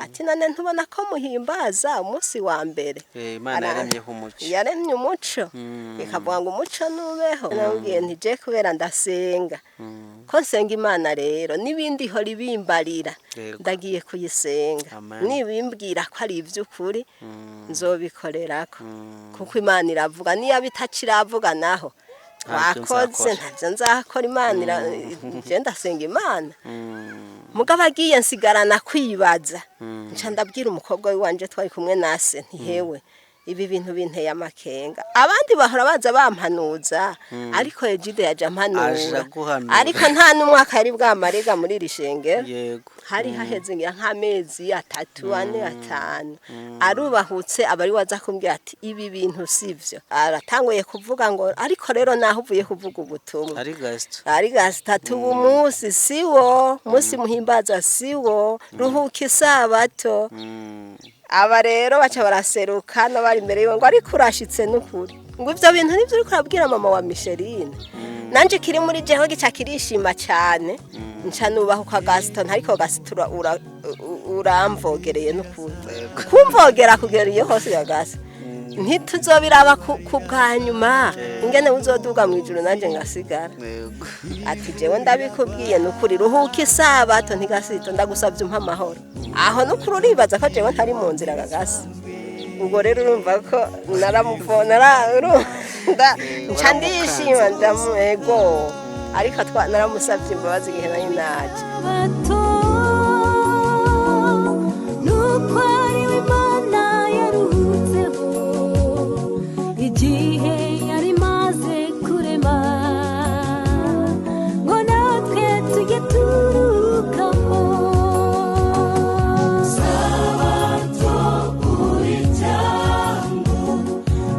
Ati none ntubona ko muhimbaza umunsi wa mbere? Imana yaremyeho umuco. Yaremye umuco, ikavuga ngo umuco nubeho. Namubwiye nti je kubera ndasenga, ko nsenga Imana rero n'ibindi ihora ibimbarira, ndagiye kuyisenga. Amen. Nibimbwira ko ari iby'ukuri, nzobikorerako, kuko Imana iravuga. Niyo bitaciravuga naho, Ntabyo twakoze nzakora. Ntabyo nzakora. Imana je ndasenga Imana. Mugabo agiye, nsigarana kwibaza. Nca ndabwira umukobwa w'iwanje twari kumwe nase ntihewe, ibi bintu binteye amakenga. Abandi bahora baza bampanuza, ariko Egide yaje ampanura. Aje aguhanura. Ariko nta n'umwaka yari bwamarega muri iri shengero. Hari haheze ngira nk'amezi 3, 4, 5. Arubahutse aba ari waza kumbwira ati ibi bintu sivyo. Aratanguye kuvuga ngo ariko rero naho uvuye kuvuga ubutumwa, ari Gasito. Ari gasitatu, ubu munsi siwo munsi muhimbaza, siwo ruhuka isabato. Aba rero baca baraseruka n'abari imbere yiwe ngo ariko urashitse n'ukuri, ngo ivyo bintu nivyo uriko urabwira mama wa Micheline? Nanje kiri muri jeho gica kirishima cyane. Nca nubahuka Gaston, ariko Gaston uramvogereye n'ukuri, kumvogera kugera iyo hose ya Gaston. Ntituzobiraba ku bwa nyuma ingene uzoduga mu ijuru nanje ngasigara. Ati jewe ndabikubwiye nukuri, ruhuka isabato. Ntigasito, ndagusabye umpa amahoro aho. Nukuri uribaza ko jewe ntari mu nzira gagasi? Ubwo rero urumva ko nda nca ndishima, ndamu ego, ariko naramusabye imbabazi igihe nari naje. Bato nuko ariwe Imana yaruhutseho igihe yari imaze kurema, ngo natwe tujye turukamo. Sabato uri cyangwa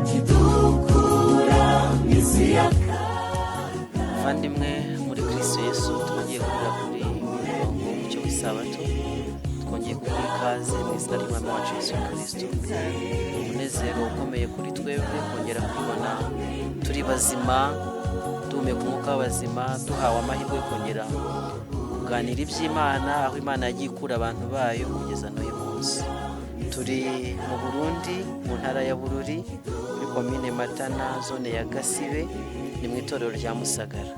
kidukura misi y'akaga. Bavandimwe muri Kristo Yesu, twongeye guhurira kuri murongo w'umucyo w'isabato. Twongeye kuguha ikaze mu izina ry'Umwami wacu Yesu Kristo. Ni umunezero ukomeye kuri twebwe kongera kubibona turi bazima, duhumeka umwuka w'abazima, duhawe amahirwe yo kongera kuganira iby'Imana, aho Imana yagiye ikura abantu bayo kugeza n'uyu munsi. Turi mu Burundi, mu ntara ya Bururi, muri komine Matana, zone ya Gasibe, ni mu itorero rya Musagara.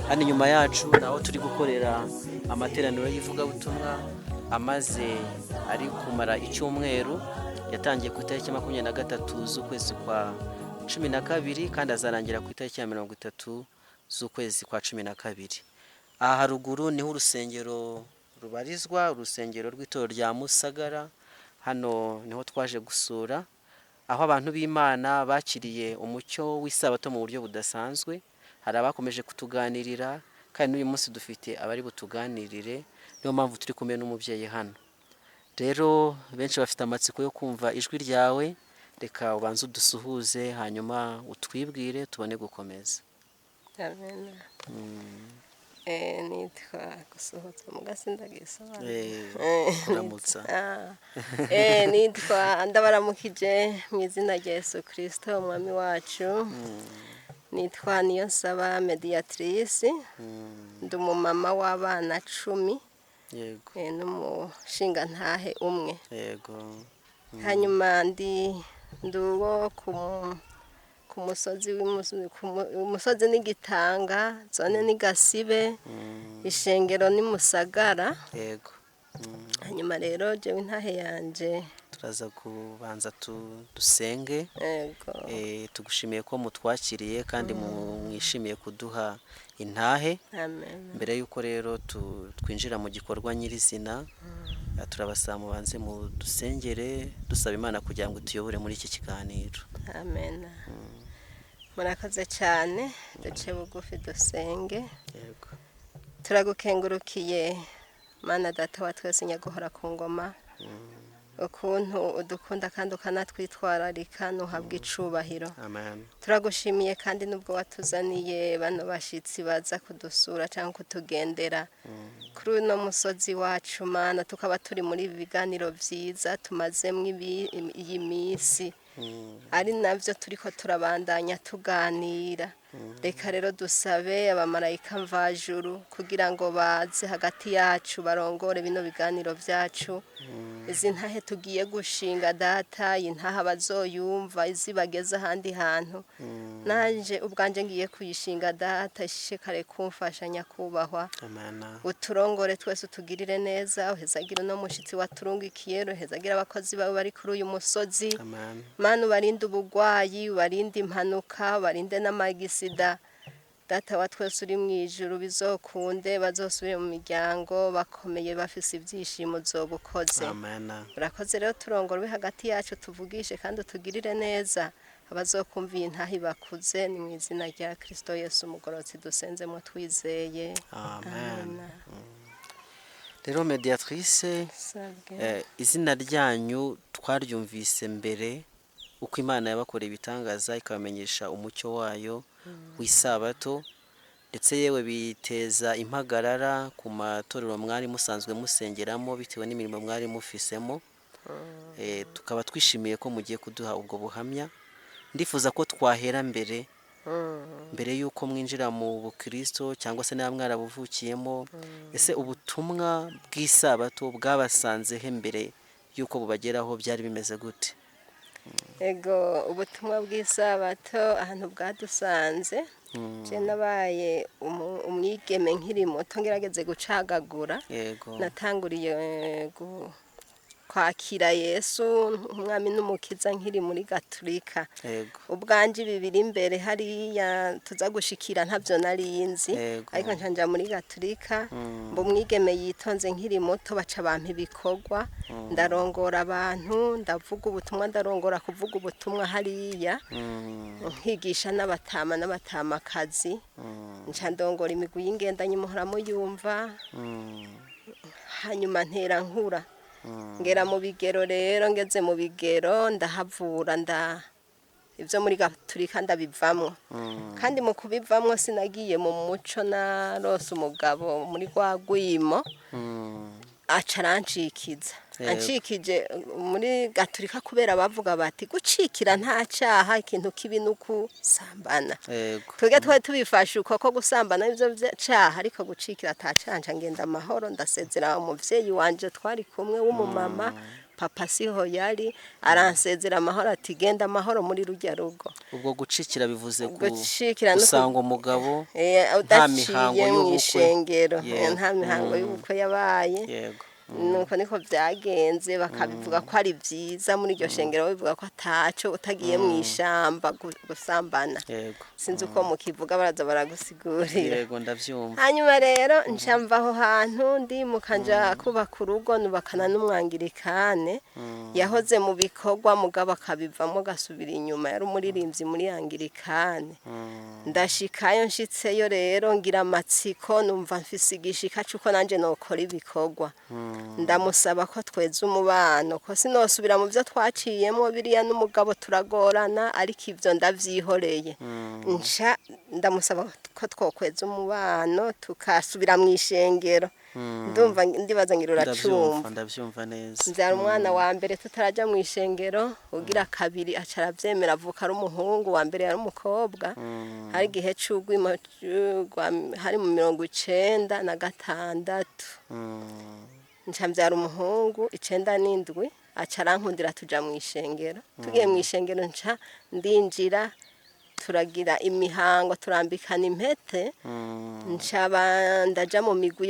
Hano inyuma yacu ni aho turi gukorera amateraniro y'ivugabutumwa amaze ari kumara icyumweru. Yatangiye ku itariki 23 z'ukwezi kwa 12 kandi azarangira ku itariki ya 30 z'ukwezi kwa 12. Aha haruguru niho urusengero rubarizwa, urusengero rw'itorero rya Musagara. Hano niho twaje gusura, aho abantu b'Imana bakiriye umucyo w'isabato mu buryo budasanzwe. Hari abakomeje kutuganirira, kandi n'uyu munsi dufite abari butuganirire. Niyo mpamvu turi kumwe n'umubyeyi hano. Rero benshi bafite amatsiko yo kumva ijwi ryawe. Reka ubanze udusuhuze, hanyuma utwibwire, tubone gukomeza. Amen. Nitwa gusuhuza mu gasindagisobanura. Kuramutsa. Nitwa, ndabaramukije mu izina rya Yesu Kristo Umwami wacu. Nitwa Niyonsaba Mediatrice, ndi umumama w'abana 10 n'umushingantahe umwe. Hanyuma ndi uwo ku musozi umusozi n'Igitanga, zone ni Gasibe, ishengero ni Musagara. Hanyuma rero jewe intahe yanje, Turaza kubanza dusenge. Yego. Tugushimiye ko mutwakiriye kandi mwishimiye kuduha intahe. Amen. Mbere y'uko rero twinjira mu gikorwa nyirizina, turabasaba mubanze mudusengere, dusaba Imana kugira ngo ituyobore muri iki kiganiro. Amen, murakoze cyane. Duce bugufi dusenge. Yego. Turagukengurukiye Mana Data wa twese, nyaguhora ku ngoma, ukuntu udukunda kandi ukanatwitwararika. Ntuhabwe icubahiro. Amen. Turagushimiye kandi nubwo watuzaniye bano bashitsi baza kudusura cyangwa kutugendera. Kuri uno musozi wacu Mana, tukaba turi muri ibi biganiro vyiza tumazemwo iyi minsi, ari navyo turiko turabandanya tuganira. Reka rero dusabe abamarayika mvajuru kugira ngo baze hagati yacu barongore bino biganiro vyacu. Izi ntahe tugiye gushinga Data, iyi ntahe bazoyumva izibageze ahandi hantu, nanje ubwanje ngiye kuyishinga Data, ishishikare kumfasha nyakubahwa. Amena. Uturongore twese, utugirire neza, uhezagire uno mushitsi waturungikiye, uhezagire abakozi bawe bari kuri uyu musozi. Amen. Mana, ubarinde ubugwayi, ubarinde impanuka, ubarinde n'amagisida. Data wa twese uri mu ijuru, bizokunde bazosubire mu miryango bakomeye bafise ibyishimo uzobukoze. Amena. Urakoze rero, turongora ube hagati yacu, tuvugishe kandi utugirire neza, abazokumva iyi ntahi bakuze. Ni mu izina rya Kristo Yesu umugororotsi dusenzemo twizeye. Amen. Rero mediatrice, Sabwe. Izina ryanyu twaryumvise mbere uko Imana yabakoreye ibitangaza ikabamenyesha umucyo wayo w'isabato, ndetse yewe biteza impagarara ku matorero mwari musanzwe musengeramo bitewe n'imirimo mwari mufisemo. Tukaba twishimiye ko mugiye kuduha ubwo buhamya. Ndifuza ko twahera mbere mbere y'uko mwinjira mu bukristo cyangwa se niba mwarabuvukiyemo. Ese ubutumwa bw'isabato bwabasanze he mbere y'uko bubageraho? Byari bimeze gute? Ego, ubutumwa bw'isabato ahantu bwadusanze, je nabaye umwigeme nkiri muto, ngerageze gucagagura. Natanguriye kwakira Yesu umwami n'umukiza nkiri muri gaturika. Ubwanje ibi biri imbere hariya tuza gushikira ntabyo nari nzi. Ariko nshanja muri gaturika, mba umwigeme yitonze nkiri muto, baca bampa ibikorwa, ndarongora abantu, ndavuga ubutumwa, ndarongora kuvuga ubutumwa hariya, nkigisha n'abatama n'abatamakazi, nca ndongora imigwi y'ingendanyi muhora muyumva. Hanyuma ntera nkura ngera mu bigero. Rero ngeze mu bigero ndahavura, nda ibyo muri gaturika ndabivamwo. Kandi mu kubivamwo sinagiye mu muco, narose umugabo muri rwa rwimo, aca arancikiza. Ancikije muri gaturika kubera bavuga bati gucikira nta cyaha, ikintu kibi ni ukusambana. Twebwe twari tubifashe uko ko gusambana nibyo cyaha, ariko gucikira ata cyaha. Nca ngenda amahoro, ndasezera umuvyeyi wanje twari kumwe w'umumama, papa siho yari, aransezera amahoro ati genda amahoro muri rujya rugo. Ubwo gucikira bivuze ku Gucikira no gusanga umugabo udaciye mihango mu y'ubukwe. ishengero. Nta mihango y'ubukwe yabaye. Nuko niko byagenze, bakabivuga ko ari byiza muri iryo shengero, babivuga ko ataco utagiye mu ishamba gusambana. Sinzi uko mukivuga, baraza baragusigurira. Yego, ndabyumva. Hanyuma rero nca mva aho hantu, ndimuka nja kubaka urugo, nubakana n'umwangirikane yahoze mu bikorwa mugabo akabivamo agasubira inyuma, yari umuririmbyi muri angirikane. Ndashikayo, nshitseyo rero ngira amatsiko, numva mfise igishika c'uko nanje nokora ibikorwa. Ndamusaba ko tweza umubano, ko sinosubira mu byo twaciyemo biriya n'umugabo turagorana, ariko ibyo ndavyihoreye. Nca ndamusaba ko twokweza umubano tukasubira mu ishengero. Ndumva ndibaza ngira uracumva. Ndabyumva, ndabyumva neza. Nbyara umwana wa mbere tutaraja mu ishengero, ugira kabiri aca aravyemera, avuka ari umuhungu, wa mbere yari umukobwa. Hari igihe c'ugwimo hari mu 96. Nca mbyara umuhungu 97, aca arankundira tuja mu ishengero. Tugiye mu ishengero nca ndinjira, turagira imihango, turambikana impete, nca ndaja mu migwi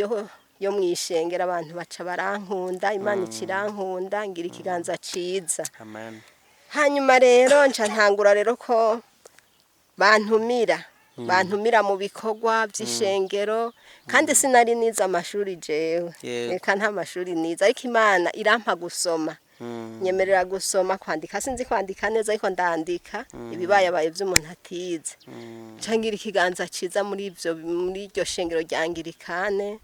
yo mu ishengero, abantu baca barankunda, Imana ikirankunda, ngira ikiganza ciza. Amen. Hanyuma rero nca ntangura rero ko bantumira mu bikorwa by'ishengero, kandi sinari nize amashuri jewe. Reka, nta mashuri nize, ariko Imana irampa gusoma, nyemerera gusoma, kwandika sinzi kwandika neza, ariko ndandika ibibayabaye by'umuntu atize. Nca ngira ikiganza ciza muri ivyo, muri iryo shengero rya angirikane,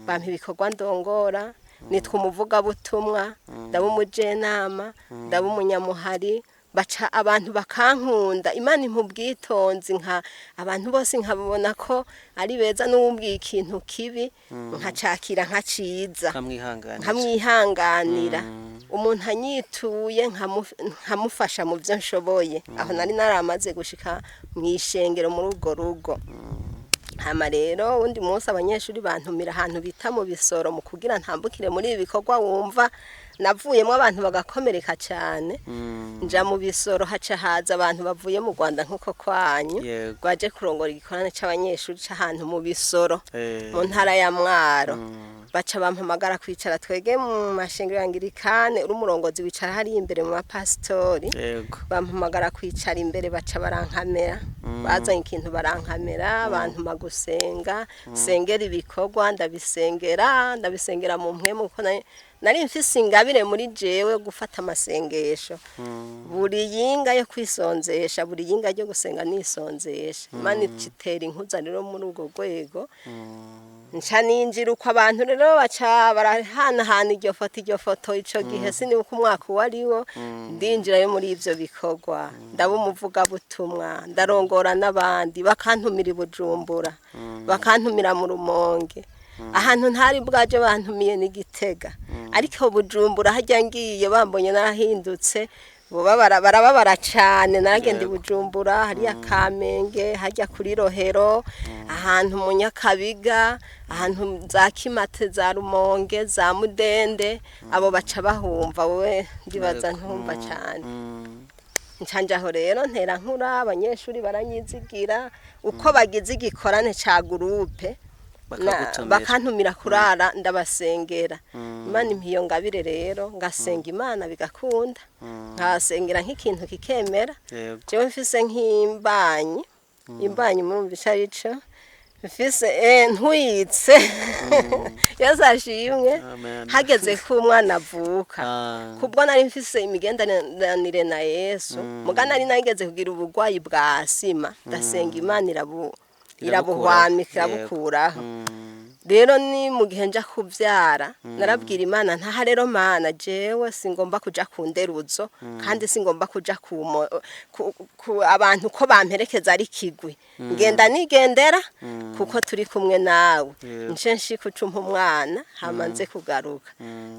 bampa ibikorwa ndongora, nitwa umuvugabutumwa, ndaba umujenama, ndaba umunyamuhari. Baca abantu bakankunda, Imana impa ubwitonzi, nka abantu bose nkabona ko ari beza, n'uwumbwiye ikintu kibi nkacakira nka ciza, nkamwihanganira, nkamwihanganira. Umuntu anyituye nkamufasha mu byo nshoboye. Aho nari naramaze gushika mu ishengero muri urwo rugo. Hama rero undi munsi abanyeshuri bantumira ahantu bita mu Bisoro, mu kugira ntambukire muri ibi bikorwa wumva navuyemo abantu bagakomereka cyane. Nja mu Bisoro, haca haza abantu bavuye mu Rwanda nk'uko kwanyu, baje kurongora igikorane c'abanyeshuri c'ahantu mu Bisoro, mu ntara ya Mwaro. Baca bampamagara kwicara. Twege mu mashengero ya Angirikane, uri umurongozi wicara hariya imbere mu bapasitori. Bampamagara kwicara imbere, baca barankamera, bazanye ikintu barankamera, bantuma gusenga, sengera ibikorwa. Ndabisengera, ndabisengera mu mpwemu, kuko nari mfise ingabire muri jewe gufata amasengesho buri yinga yo kwisonzesha, buri yinga ryo gusenga nisonzesha. Imana itera inkuza rero muri urwo rwego. Nca ninjira uko, abantu rero baca barahanahana iryo foto. Ico gihe sinibuka umwaka uwo ari wo. Ndinjirayo muri ivyo bikorwa, ndaba umuvugabutumwa, ndarongora n'abandi, bakantumira i Bujumbura, bakantumira mu Rumonge, ahantu ntari bwaje, bantumiye n'Igitega. Ariko Bujumbura hajya ngiye bambonye narahindutse, boba barababara cane. Naragenda i Bujumbura, hariya Kamenge, hajya kuri Rohero, ahantu mu Nyakabiga, ahantu za Kimate, za Rumonge, za Mudende. Abo baca bahumva, wowe ndibaza ntumva cane. Ncanje aho rero ntera nkura, abanyeshuri baranyizigira, uko bagize igikorane ca groupe Bakagutumira. Bakantumira kurara ndabasengera. Imana impa iyo ngabire rero, ngasenga Imana bigakunda, nkasengera nk'ikintu kikemera. Jewe mfise nk'imbanyi, imbanyi murumva ico arico, mfise ntwitse, Yesu ashimwe. Amen. Hageze ko umwana avuka, kubwo nari mfise imigenderanire na Yesu, muga nari nageze kugira uburwayi bwa asima, ndasenga Imana irabuhwamika, irabukuraho. Rero ni mu gihe nja kuvyara, narabwira Imana ntaha rero: "Mana, jewe singomba kuja ku nderuzo, kandi singomba kuja ku abantu ko bamperekeza ari kigwi, ngenda nigendera kuko turi kumwe nawe. Nce nshika ucumpa umwana, hama nze kugaruka."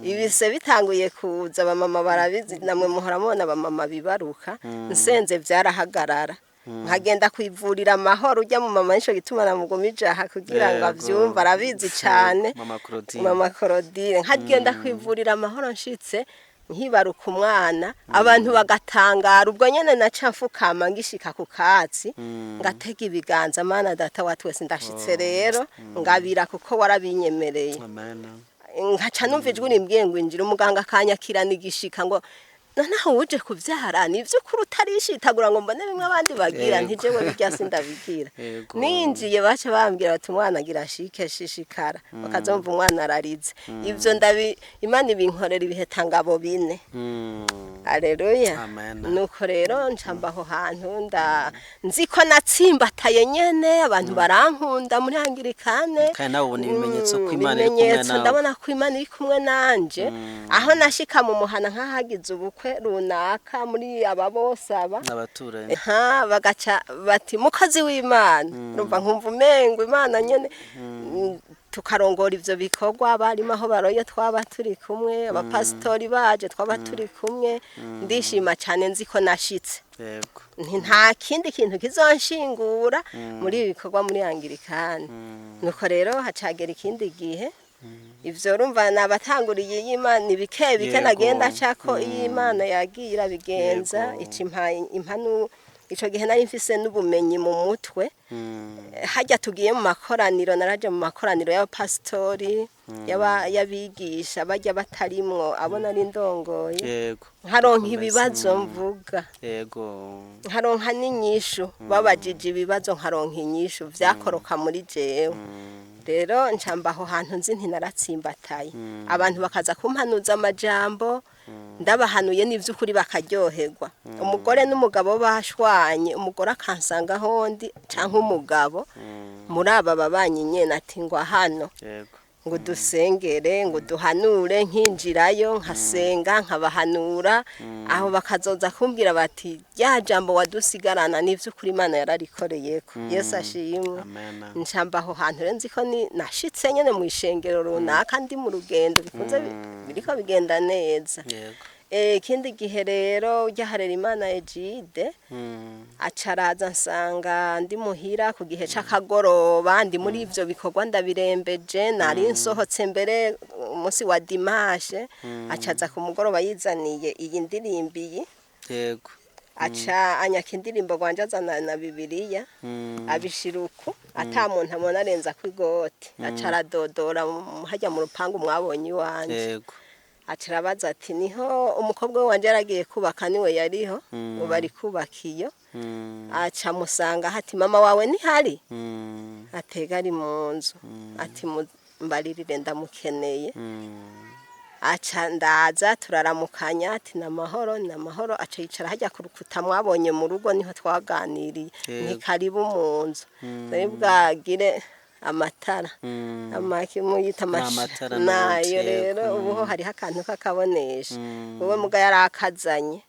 Ibise bitanguye kuza, abamama barabizi, namwe muhora mubona abamama bibaruka. Nsenze vyarahagarara, nkagenda kwivurira amahoro. Ujya mu mama, nico gituma namugumije aha kugira ngo avyumve, arabizi cane. Mama Claudine. Mama Claudine. Nkagenda kwivurira amahoro, nshitse nkibaruka umwana, abantu bagatangara. Ubwo nyene naca mfukama ngishika ku katsi, ngatega ibiganza: "Mana Data wa twese, ndashitse rero, ngabira kuko warabinyemereye." Amen. Nkaca numva ijwi rimbwiye ngo injira. Umuganga akanyakirana igishika ngo: "Noneho uje kuvyara ni ivy'ukuri utarishitagura ngo mbone bimwe abandi bagira?" Ntijewe birya sindabigira. Ninjiye baca bambwira bati: "Umwana agira ashike, shishikara." Bakazumva umwana ararize. Ivyo ndabi Imana ibinkorera ibihetangabo 4. Aleluya. Amen. Nuko rero ncamba aho hantu, nda nzi ko natsimbataye nyene, abantu barankunda muri Angirikane. Kandi nawe ubona ibimenyetso ko Imana iri kumwe Ibimenyetso, nawe. ndabona ko Imana iri kumwe nanje. Aho nashika mu muhana, nk'ahagize ubukwe runaka muri aba bose aba n'abaturanyi, ha bagaca bati: "Mukozi w'Imana." Numva nkumva umengo Imana nyene. Tukarongora ivyo bikorwa, barimo aho baroye twaba turi kumwe, abapasitori baje twaba turi kumwe. Ndishima cyane, nzi ko nashitse. Nti nta kindi kintu kizonshingura muri ibi bikorwa muri Angirikane. Nuko rero hacagera ikindi gihe, ivyo urumva nabatanguriye y'Imana ni bike bike. Nagenda acako iyo Imana yagiye irabigenza. Ica impanu. Ico gihe nari mfise n'ubumenyi mu mutwe. Hajya tugiye mu makoraniro, naraje mu makoraniro y'abapasitori, y'abigisha bajya batarimwo abo nari ndongoye, nkaronka ibibazo mvuga, nkaronka n'inyishu. Babajije ibibazo nkaronka inyishu, vyakoroka muri jewe. Rero ncamba aho hantu nzi nti naratsimbataye, abantu bakaza kumpanuza amajambo, ndabahanuye n'ivy'ukuri bakaryoherwa. Umugore n'umugabo bashwanye, umugore akansanga aho ndi canke umugabo muri aba babanyi nyene ati: "Ngwa hano." Ngo dusengere, ngo duhanure, nkinjirayo nkasenga nkabahanura, aho bakazoza kumbwira bati rya jambo wadusigarana n'ivy'ukuri Imana yararikoreyeko. Yesu ashimwe. Amen. Ncamba aho hantu rero nzi ko nashitse nyene mu ishengero runaka, ndi mu rugendo bikunze biriko bigenda neza. Ikindi gihe rero ujya harera Imana Egide acaraza nsanga ndi muhira ku gihe c'akagoroba, ndi muri ivyo bikorwa ndabirembeje, nari nsohotse mbere umunsi wa dimanche, acaza ku mugoroba yizaniye iyi ndirimbo iyi. Aca anyaka indirimbo gwanje, azana na Bibiliya, abishira uku ata muntu abona, arenza kw'igote, aca aradodora hajya mu rupangu mwabonye iwanje. Aca arabaza ati niho umukobwa we wanje yaragiye kubaka, niwe yariho, ubu ari kubaka iyo. Aca amusanga ati mama wawe ntihari? Atega ari mu nzu. Ati mbaririre ndamukeneye. Aca ndaza turaramukanya, ati ni amahoro, ni amahoro. Aca yicara hajya ku rukuta mwabonye mu rugo, niho twaganiriye. Ni karibu mu nzu, nari bwagire amatara amaki muyita Amatara nayo n'ubundi, rero. Ubu ho hariho akantu k'akabonesha, wowe muga yari akazanye.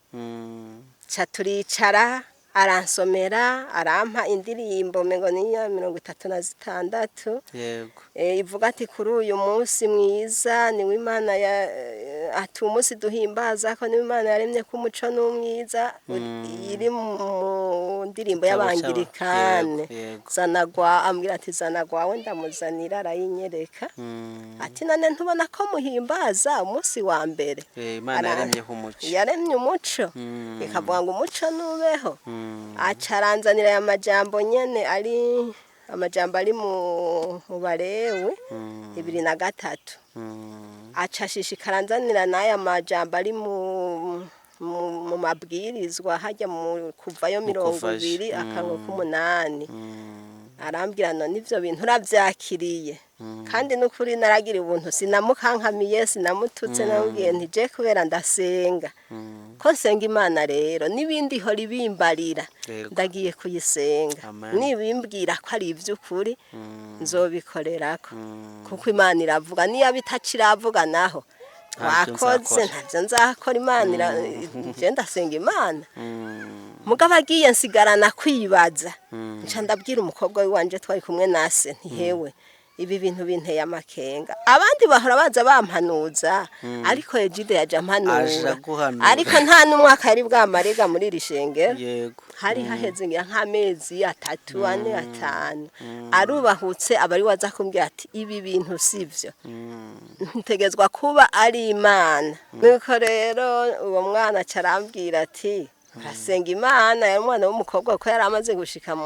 Ca turicara, aransomera, arampa indirimbo mengo niya 36. Ivuga ati kuri uyu munsi mwiza niwe Imana ya ati umunsi duhimbaza ko niwe Imana yaremye ko umuco n'umwiza, iri mu ndirimbo Igitabo y'abangirikane. Yego, yego. Zanagwa, ambwira ati zanagwawe, ndamuzanira arayinyereka. Ati none ntubona ko muhimbaza umunsi wa mbere? Imana yaremyeho umuco. Yaremye umuco, ikavuga ngo umuco nubeho. Aca aranzanira aya majambo nyene, ari amajambo ari mu Barewe 23. Aca ashishikara anzanira n'aya majambo ari mu mabwirizwa hajya mu Kuvayo mirongo Kuvayo. ibiri akango k'umunani. Arambwira none ivyo bintu uravyakiriye? Kandi n'ukuri naragira ubuntu, sinamukankamiye, sinamututse, namubwiye nti je kubera ndasenga, ko nsenga Imana rero n'ibindi ihora ibimbarira, ndagiye kuyisenga. Amen. Nibimbwira ko ari ivy'ukuri nzobikorerako, kuko Imana iravuga, niyo bitaciravuga naho Ntavyo wakoze nzakora. Ntavyo nzakora. Imana je ndasenga Imana. Mugabo agiye nsigarana kwibaza. Nca ndabwira umukobwa w'iwanje twari kumwe nase ntihewe ibi bintu binteye amakenga, abandi bahora baza bampanuza, ariko Egide yaje ampanura. Aje aguhanura. Ariko nta n'umwaka yari bwamarega muri iri shengero. Hari haheze ngira nk'amezi 3, 4, 5. Arubahutse aba ari waza kumbwira ati ibi bintu sivyo, ntegezwa kuba ari Imana. Nuko rero uwo mwana aca arambwira ati arasenga Imana. Yari umwana w'umukobwa kuko yari amaze gushika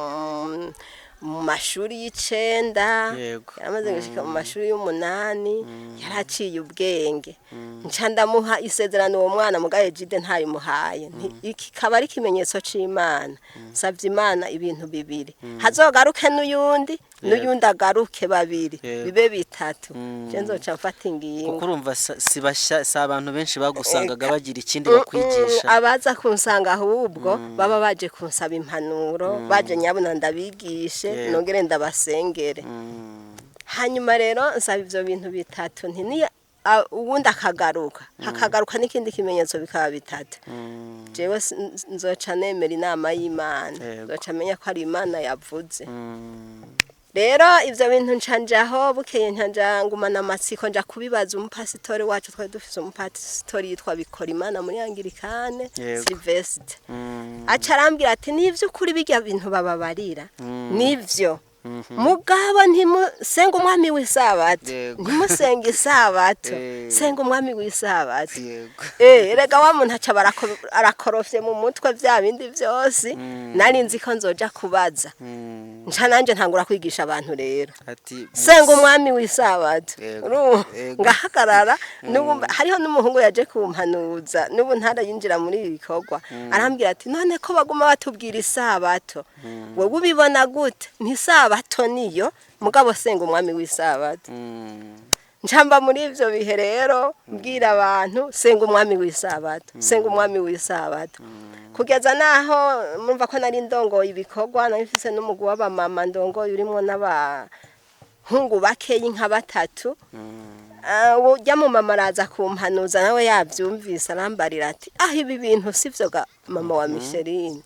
mu mashuri y'icenda, yari amaze gushika mu mashuri y'umunani, yari aciye ubwenge. Nca ndamuha isezerano uwo mwana, mugaye Jide ntarimuhaye. Nti iki kaba ari ikimenyetso c'Imana, nsavye Imana ibintu bibiri: hazogaruke n'uyundi, n'uyundi agaruke, babiri bibe bitatu, je nzoca mfata ingingo. Kuko urumva si bashya, si abantu benshi bagusangaga bagira ikindi bakwigisha. Abaza kunsanga ahubwo baba baje kunsaba impanuro, baje nyabuna ndabigishe, nongere ndabasengere. Hanyuma rero nsaba ivyo bintu bitatu, nti niyo uwundi akagaruka, hakagaruka n'ikindi kimenyetso bikaba bitatu, jewe nzoca nemera inama y'Imana, nzoca menya ko ari Imana yavuze. Rero ivyo bintu nca njaho, bukeye nca nja ngumana amatsiko, nja kubibaza umupasitori wacu. Twari dufise umupasitori yitwa Bikora Imana muri Angirikane, Sylvestre. Aca arambwira ati n'ivy'ukuri birya bintu bababarira nivyo, mugabo ntimusenga umwami w'isabato. Ntimusenga isabato, senga umwami w'isabato. Erega wa muntu aca arakorofye mu mutwe vya bindi vyose nari nzi ko nzoja kubaza. Nca nanje ntangura kwigisha abantu rero Ati senga umwami w'isabato. Urumva? Ngahagarara n'ubu hariho n'umuhungu yaje kumpanuza, n'ubu ntarayinjira muri ibi bikorwa, arambwira ati none ko baguma batubwira isabato, wowe ubibona gute? Ntisabato niyo, mugabo senga umwami w'isabato. Ncamba muri ivyo bihe rero mbwira abantu senga umwami w'isabato, senga umwami w'isabato, kugeza naho murumva ko nari ndongoye ibikorwa, nari mfise n'umugwi w'abamama ndongoye urimwo n'aba n'abahungu bakeyi nka batatu. Ujya mu mama araza kumpanuza, nawe yabyumvise arambarira ati: "Aho ibi bintu si byo ga mama wa Micheline."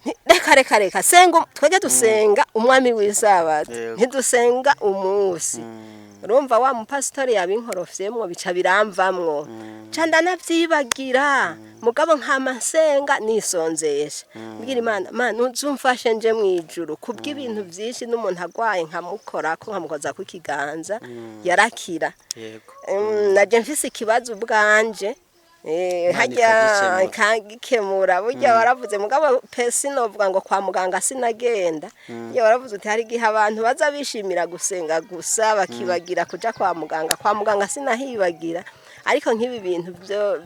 Nti, "Reka, reka, reka, senga, twebwe dusenga umwami w'isabato, ntidusenga umunsi." Urumva wa mupasitori yabinkorofyemwo, bica biramvamwo, ca ndanavyibagira. Mugabo nkama nsenga nisonzesha, mbwira Imana: "Mana, uzumfashe nje mw'ijuru kubw'ibintu vyinshi." N'umuntu agwaye nkamukorako, nkamukozako ikiganza, yarakira. Naje mfise ikibazo ubwanje. Imana Hajya ikagikemura. Ikagikemura. Burya waravuze, mugabo pe sinovuga ngo kwa muganga sinagenda. Iyo waravuze uti hari igihe abantu baza bishimira gusenga gusa bakibagira kuja kwa muganga. Kwa muganga sinahibagira, ariko nk'ibi bintu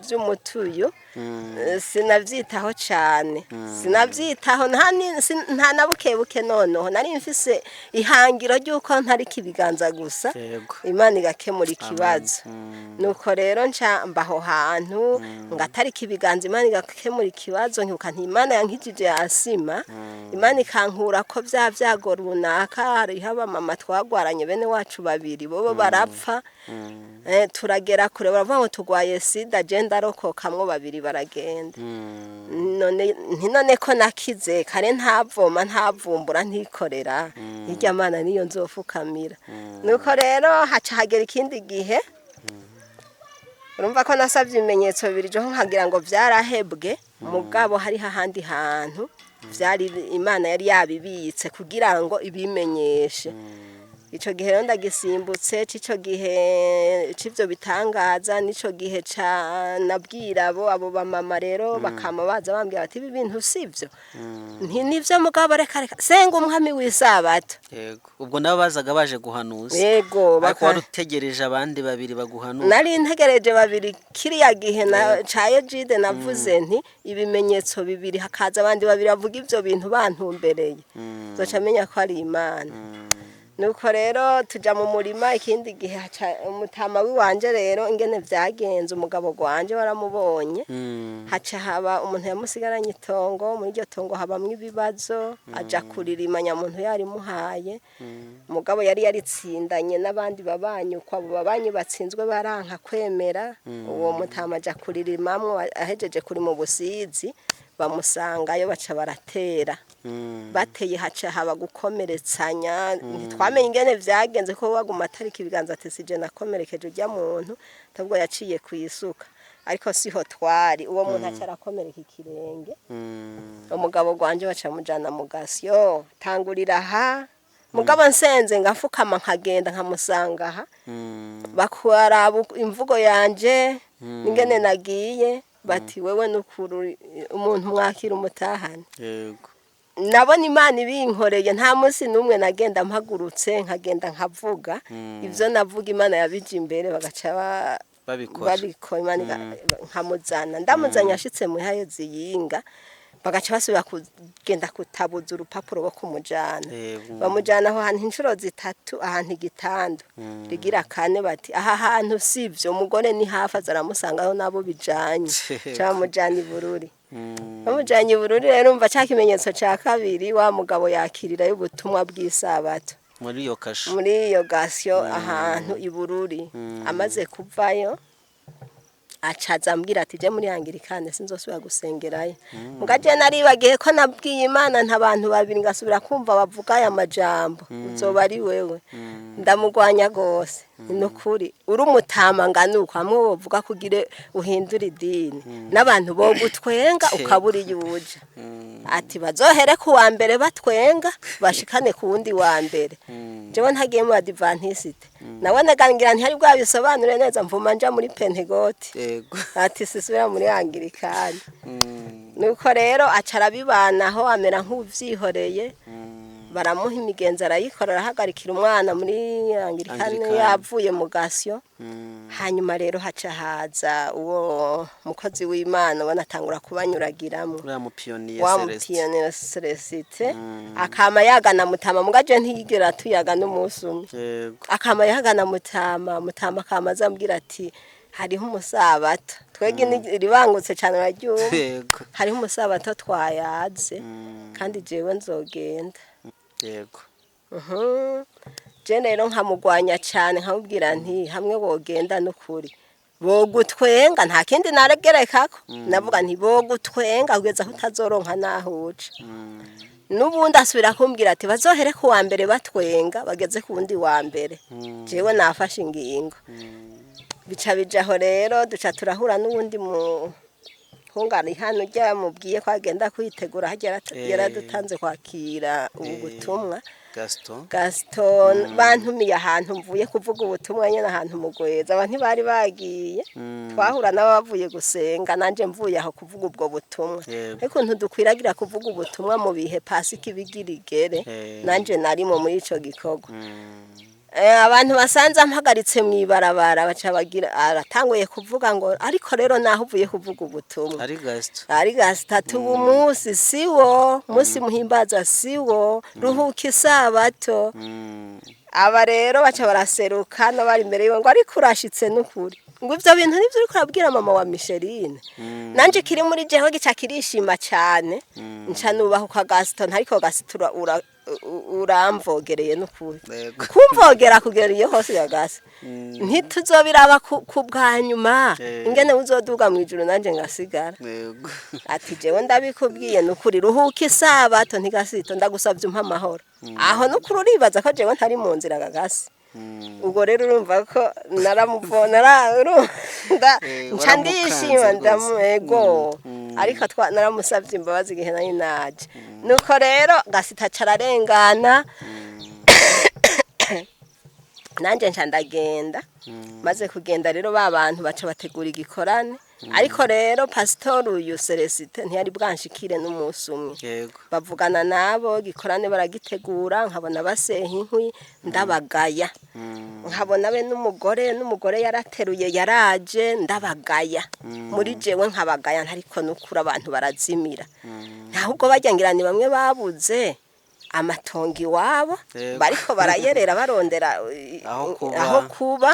vy'umutuyu sinavyitaho cane, sinavyitaho nta na buke buke. Noneho nari mfise ihangiro ry'uko ntarika ibiganza gusa, Imana igakemura ikibazo. Nuko rero nca mbaho hantu ngatarika ibiganza, Imana igakemura ikibazo. Nkibuka nti Imana yankijije asima, Imana ikankura ko bya byago runaka. Hariho abamama twagwaranye, bene wacu babiri bobo barapfa. Turagera kure baravuga ngo turwaye sida, je ndarokokamwo, babiri baragenda. None nti none ko nakize kare, ntavoma, ntavumbura, ntikorera, hirya Mana niyo nzofukamira. Nuko rero haca hagera ikindi gihe, urumva ko nasabye ibimenyetso bibiri, jo nkagira ngo byarahebwe, mugabo hariho ahandi hantu vyari Imana yari yabibitse kugira ngo ibimenyeshe. Ico gihe rero ndagisimbutse c'ico gihe c'ivyo bitangaza, n'ico gihe ca nabwira abo bamama rero bakama baza bambwira bati: "Ibi bintu sivyo." Nti: "Nivyo, mugabo reka, reka, senga umwami w'isabato." Yego, ubwo nabo bazaga baje guhanuza? Yego. Ariko wari utegereje abandi babiri baguhanura? Nari ntegereje babiri kiriya gihe na caye jide. Navuze nti ibimenyetso bibiri, hakaza abandi babiri bavuga ivyo bintu bantumbereye, zoca menya ko ari Imana. Nuko rero tuja mu murima ikindi gihe, haca umutama wiwanje rero, ingene vyagenze, umugabo gwanje waramubonye. Haca haba umuntu yamusigaranye itongo, muri iryo tongo habamwo ibibazo, aja kuririma nyamuntu yarimuhaye. Umugabo yari yaritsindanye n'abandi babanyi, uko abo babanyi batsinzwe baranka kwemera. Uwo mutama aja kuririmamwo, ahejeje kurima ubusizi bamusangayo, baca baratera. Bateye haca haba gukomeretsanya, ntitwamenye ingene vyagenze ko baguma atarika ibiganza ati: "Sije nakomerekeje urya muntu," ahubwo yaciye kwisuka, ariko siho twari. Uwo muntu aca arakomereka ikirenge. Umugabo gwanje baca mujana mu gasyo. Tangurira aha, mugabo nsenze ngafukama, nkagenda nkamusanga aha, bakaraba imvugo yanje ingene nagiye, bati: "Wewe nukuri umuntu mwakira umutahane." Nabona Imana ibinkoreye. Nta munsi n'umwe nagenda mpagurutse nkagenda nkavuga ibyo navuga, Imana yabije imbere, bagaca babikora. Babikora. Imana nkamuzana, ndamuzanye ashitse mu ziyinga, bagaca basubira kugenda kutabuza urupapuro rwo kumujana. Bamujana aho hantu inshuro zitatu, ahantu igitanda rigira kane, bati: "Aha hantu sivyo, umugore ni hafi aza aramusangaho nabo bijanye." Ca bamujana i Bururi. Bamujanye i Bururi rero, umva ca kimenyetso ca kabiri, wa mugabo yakirirayo ubutumwa bw'isabato. Muri iyo kasho? Muri iyo gasyo ahantu i Bururi. Amaze kuvayo acaza ambwira ati: "Je muri Anglikane sinzosubira gusengerayo." Mugaje naribagiye ko nabwiye Imana nta bantu babiri ngasubira kumva bavuga aya majambo, uzoba ari wewe. Ndamugwanya gose, ni ukuri uri umutama ngana uko, hamwe wovuga kugire uhindure idini n'abantu bo gutwenga ukabura iyo uja. Ati: "Bazohere ku wa mbere batwenga bashikane ku wundi wa mbere." Jewe ntagiye mu Badivantiste, nabonaga ngira ntihari bwabisobanure neza, mvuma nja muri Pentegoti. Ati: "Sisubira muri Anglikane." Nuko rero aca arabibanaho, amera nk'uvyihoreye, baramuha imigenzo arayikora, arahagarikira umwana muri Anglikane. Anglikane. Yavuye mu gasyo. Hanyuma rero haca haza uwo mukozi w'Imana, ubona atangura kubanyuragiramwo. Uriya mupiyoniye Wa Celestin. mupiyonera Celestin akama yagana mutama, mugaje ntiyigera tuyaga n'umunsi umwe. Akama yagana mutama, mutama akama azambwira ati: "Hariho umusabato twege ribangutse cyane uraryumva." "Hariho umusabato twayaze, kandi jewe nzogenda." Je rero nkamugwanya cyane, nkamubwira nti hamwe wogenda n'ukuri bogutwenga, nta kindi naregerekako. Navuga nti bogutwenga kugeza aho utazoronka n'aho uca. N'ubundi asubira kumbwira ati bazohere ku wa mbere batwenga bageze ku wundi wa mbere, jewe nafashe ingingo. Bica bijaho rero, duca turahura n'uwundi muhungano hano ujya mubwiye ko agenda kwitegura hajya yaradutanze kwakira ubu butumwa. Gaston. Gaston bantumiye ahantu mvuye kuvuga ubutumwa nyine, ahantu mugweza abantu ntibari bagiye. Twahura n'abavuye gusenga, nanjye mvuye aho kuvuga ubwo butumwa. Ariko ntidukwiragira kuvuga ubutumwa mu bihe Pasika ibigira igere. Nanjye narimo muri ico gikorwa. Abantu basanze ampagaritse mu ibarabara baca bagira aratanguye kuvuga ngo ariko rero naho uvuye kuvuga ubutumwa. Ari Gaston. Ari gasitatu, ubu munsi siwo munsi muhimbaza, siwo, ruhuka isabato. Aba rero baca baraseruka n'abari imbere yiwe ngo ariko urashitse n'ukuri, ngo ivyo bintu nivyo uriko urabwira mama wa Micheline. Nanje kiri muri jewe gica kirishima cyane, nca nubahuka Gaston, ariko Gaston uramvogereye n'ukuri. Kumvogera kugera iyo hose ya Gasi, ntituzobiraba ku bwa nyuma ingene uzoduga mu ijuru nanje ngasigara. Ati jewe ndabikubwiye nukuri, ruhuka isabato, ntigasito ndagusabye umpa amahoro aho. Nukuri uribaza ko jewe ntari mu nzira gagasi? Ubwo rero urumva ko naramuvona nca ndishima. Waramukanze Ndamwego ariko naramusabye imbabazi igihe nari naje. Nuko rero gasita cararengana, nanjye nca ndagenda. Maze kugenda rero, ba bantu baca bategura igikorane, ariko rero pasitori uyu Celestin ntiyari bwanshikire n'umunsi umwe. Bavugana nabo, gikorane baragitegura, nkabona baseha inkwi, ndabagaya. Nkabona be n'umugore, n'umugore yarateruye yaraje, ndabagaya muri jewe, nkabagaya ntariko nukuri abantu barazimira, ahubwo bajya ngira ni bamwe babuze amatongo iwabo, bariko barayerera barondera aho kuba. Aho kuba.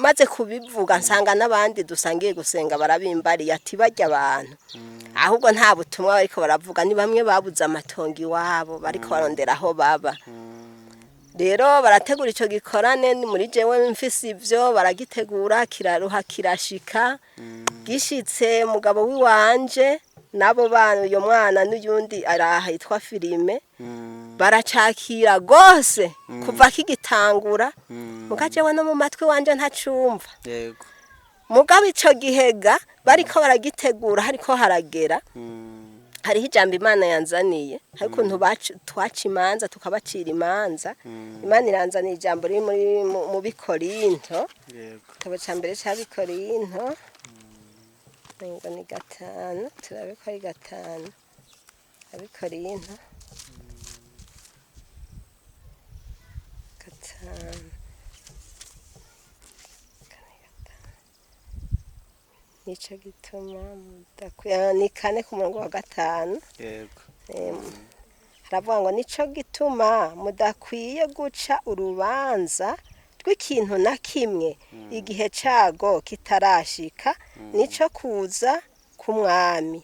Maze kubivuga nsanga n'abandi dusangiye gusenga barabimbariye ati bajya abantu ahubwo nta butumwa bariko baravuga, ni bamwe babuze amatongo iwabo bariko barondera aho baba. Rero barategura ico gikorane, ni muri jewe mfise ivyo, baragitegura kiraruha kirashika. Gishitse, umugabo wiwanje nabo bana, uyo mwana n'uyundi araha yitwa Filime, baracakira gose kuva kigitangura, muga jewe no mu matwi wanje ntacumva. Mugabo ico gihega bariko baragitegura, hariko haragera, hariho ijambo Imana yanzaniye, hari ukuntu twaca imanza tukabacira imanza. Imana iranzaniye ijambo riri muri mu Bikorinto, igitabo ca mbere c'Abikorinto, ngo ni 5, turabe ko ari 5, Abikorinto 5, 4, 5. Nico gituma ni 4 ku murongo wa 5. Haravuga ngo nico gituma mudakwiye guca urubanza rw'ikintu na kimwe igihe cago kitarashika, nico kuza k'umwami,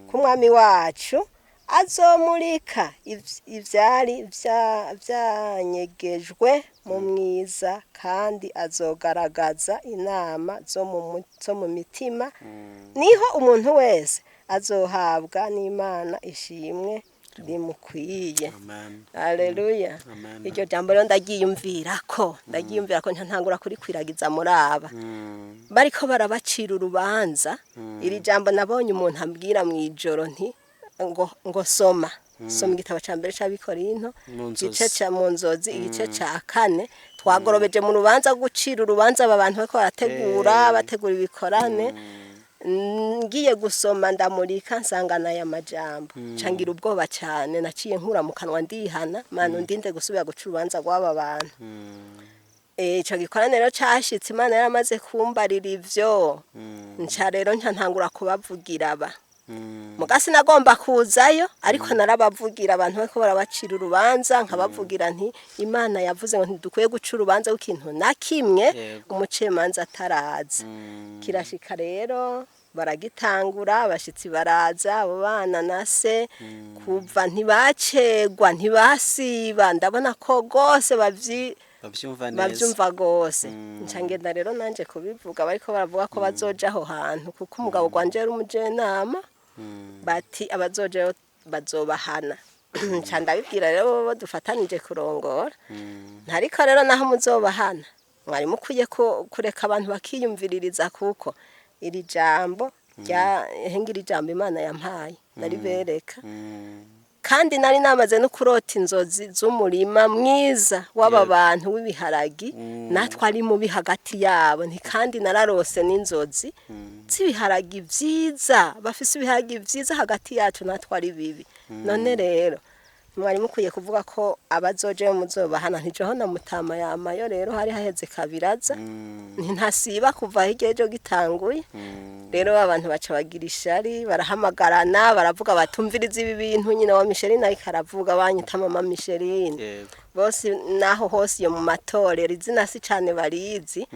k'umwami wacu azomurika ivyari vyanyegejwe mu mwiza, kandi azogaragaza inama zo mu mitima, niho umuntu wese azohabwa n'Imana ishimwe rimukwiye. Amen. Haleluya. Amen. Iryo jambo rero ndaryiyumvira ko ntangura kurikwiragiza muri aba bariko barabacira urubanza. Iri jambo nabonye umuntu ambwira mu ijoro nti ngo soma, soma igitabo ca mbere c'Abikorinto, Mu nzozi. igice ca mu nzozi, igice ca 4. Twagorobeje mu rubanza rwo gucira urubanza aba bantu bariko barategura, bategura ibikorane. Ngiye gusoma ndamurika nsanga aya majambo, ncangira ubwoba cyane. Naciye nkura mu kanwa ndihana, Mana undinde gusubira guca urubanza rw'aba bantu. Ico gikorane rero cashitse Imana yaramaze kumbarira ivyo. Nca rero nca ntangura kubavugira aba. Muga sinagomba kuzayo, ariko narabavugira abantu bariko barabacira urubanza, nkabavugira nti Imana yavuze ngo ntidukwiye guca urubanza rw'ikintu na kimwe umucemanza ataraza. Kirashika rero. Baragitangura, abashitsi baraza, abo bana na se kuva ntibacegwa, ntibasiba. Ndabona ko rwose bavyumva neza. Bavyumva rwose. Nca ngenda rero nanje kubivuga, bariko baravuga ko bazoja aho hantu, kuko umugabo gwanje yari umujenama. Bati abazojayo bazobahana. Nca ndabibwira rero bo dufatanije kurongora, ntariko rero naho muzobahana, mwari mukwiye kureka abantu bakiyumviririza, kuko iri jambo rya hengira ijambo Imana yampaye naribereka. Kandi nari namaze no kurota inzozi z'umurima mwiza w'aba bantu w'ibiharagi, natwe ari mubi hagati yabo. Nti kandi nararose n'inzozi z'ibiharagi vyiza, bafise ibiharagi vyiza hagati yacu, natwe ari bibi. None rero mwari mukwiye kuvuga ko abazojeyo muzobahana. Ntijoho na mutama yamayo rero hari haheze kabiraza, ntasiba kuva hirya ejo gitanguye. Rero abantu baca bagira ishari, barahamagarana, baravuga batumviriza ibi bintu. Nyina wa Micheline ariko aravuga, banyita mama Micheline. Bose naho hose iyo mu matorero izina si cane barizi.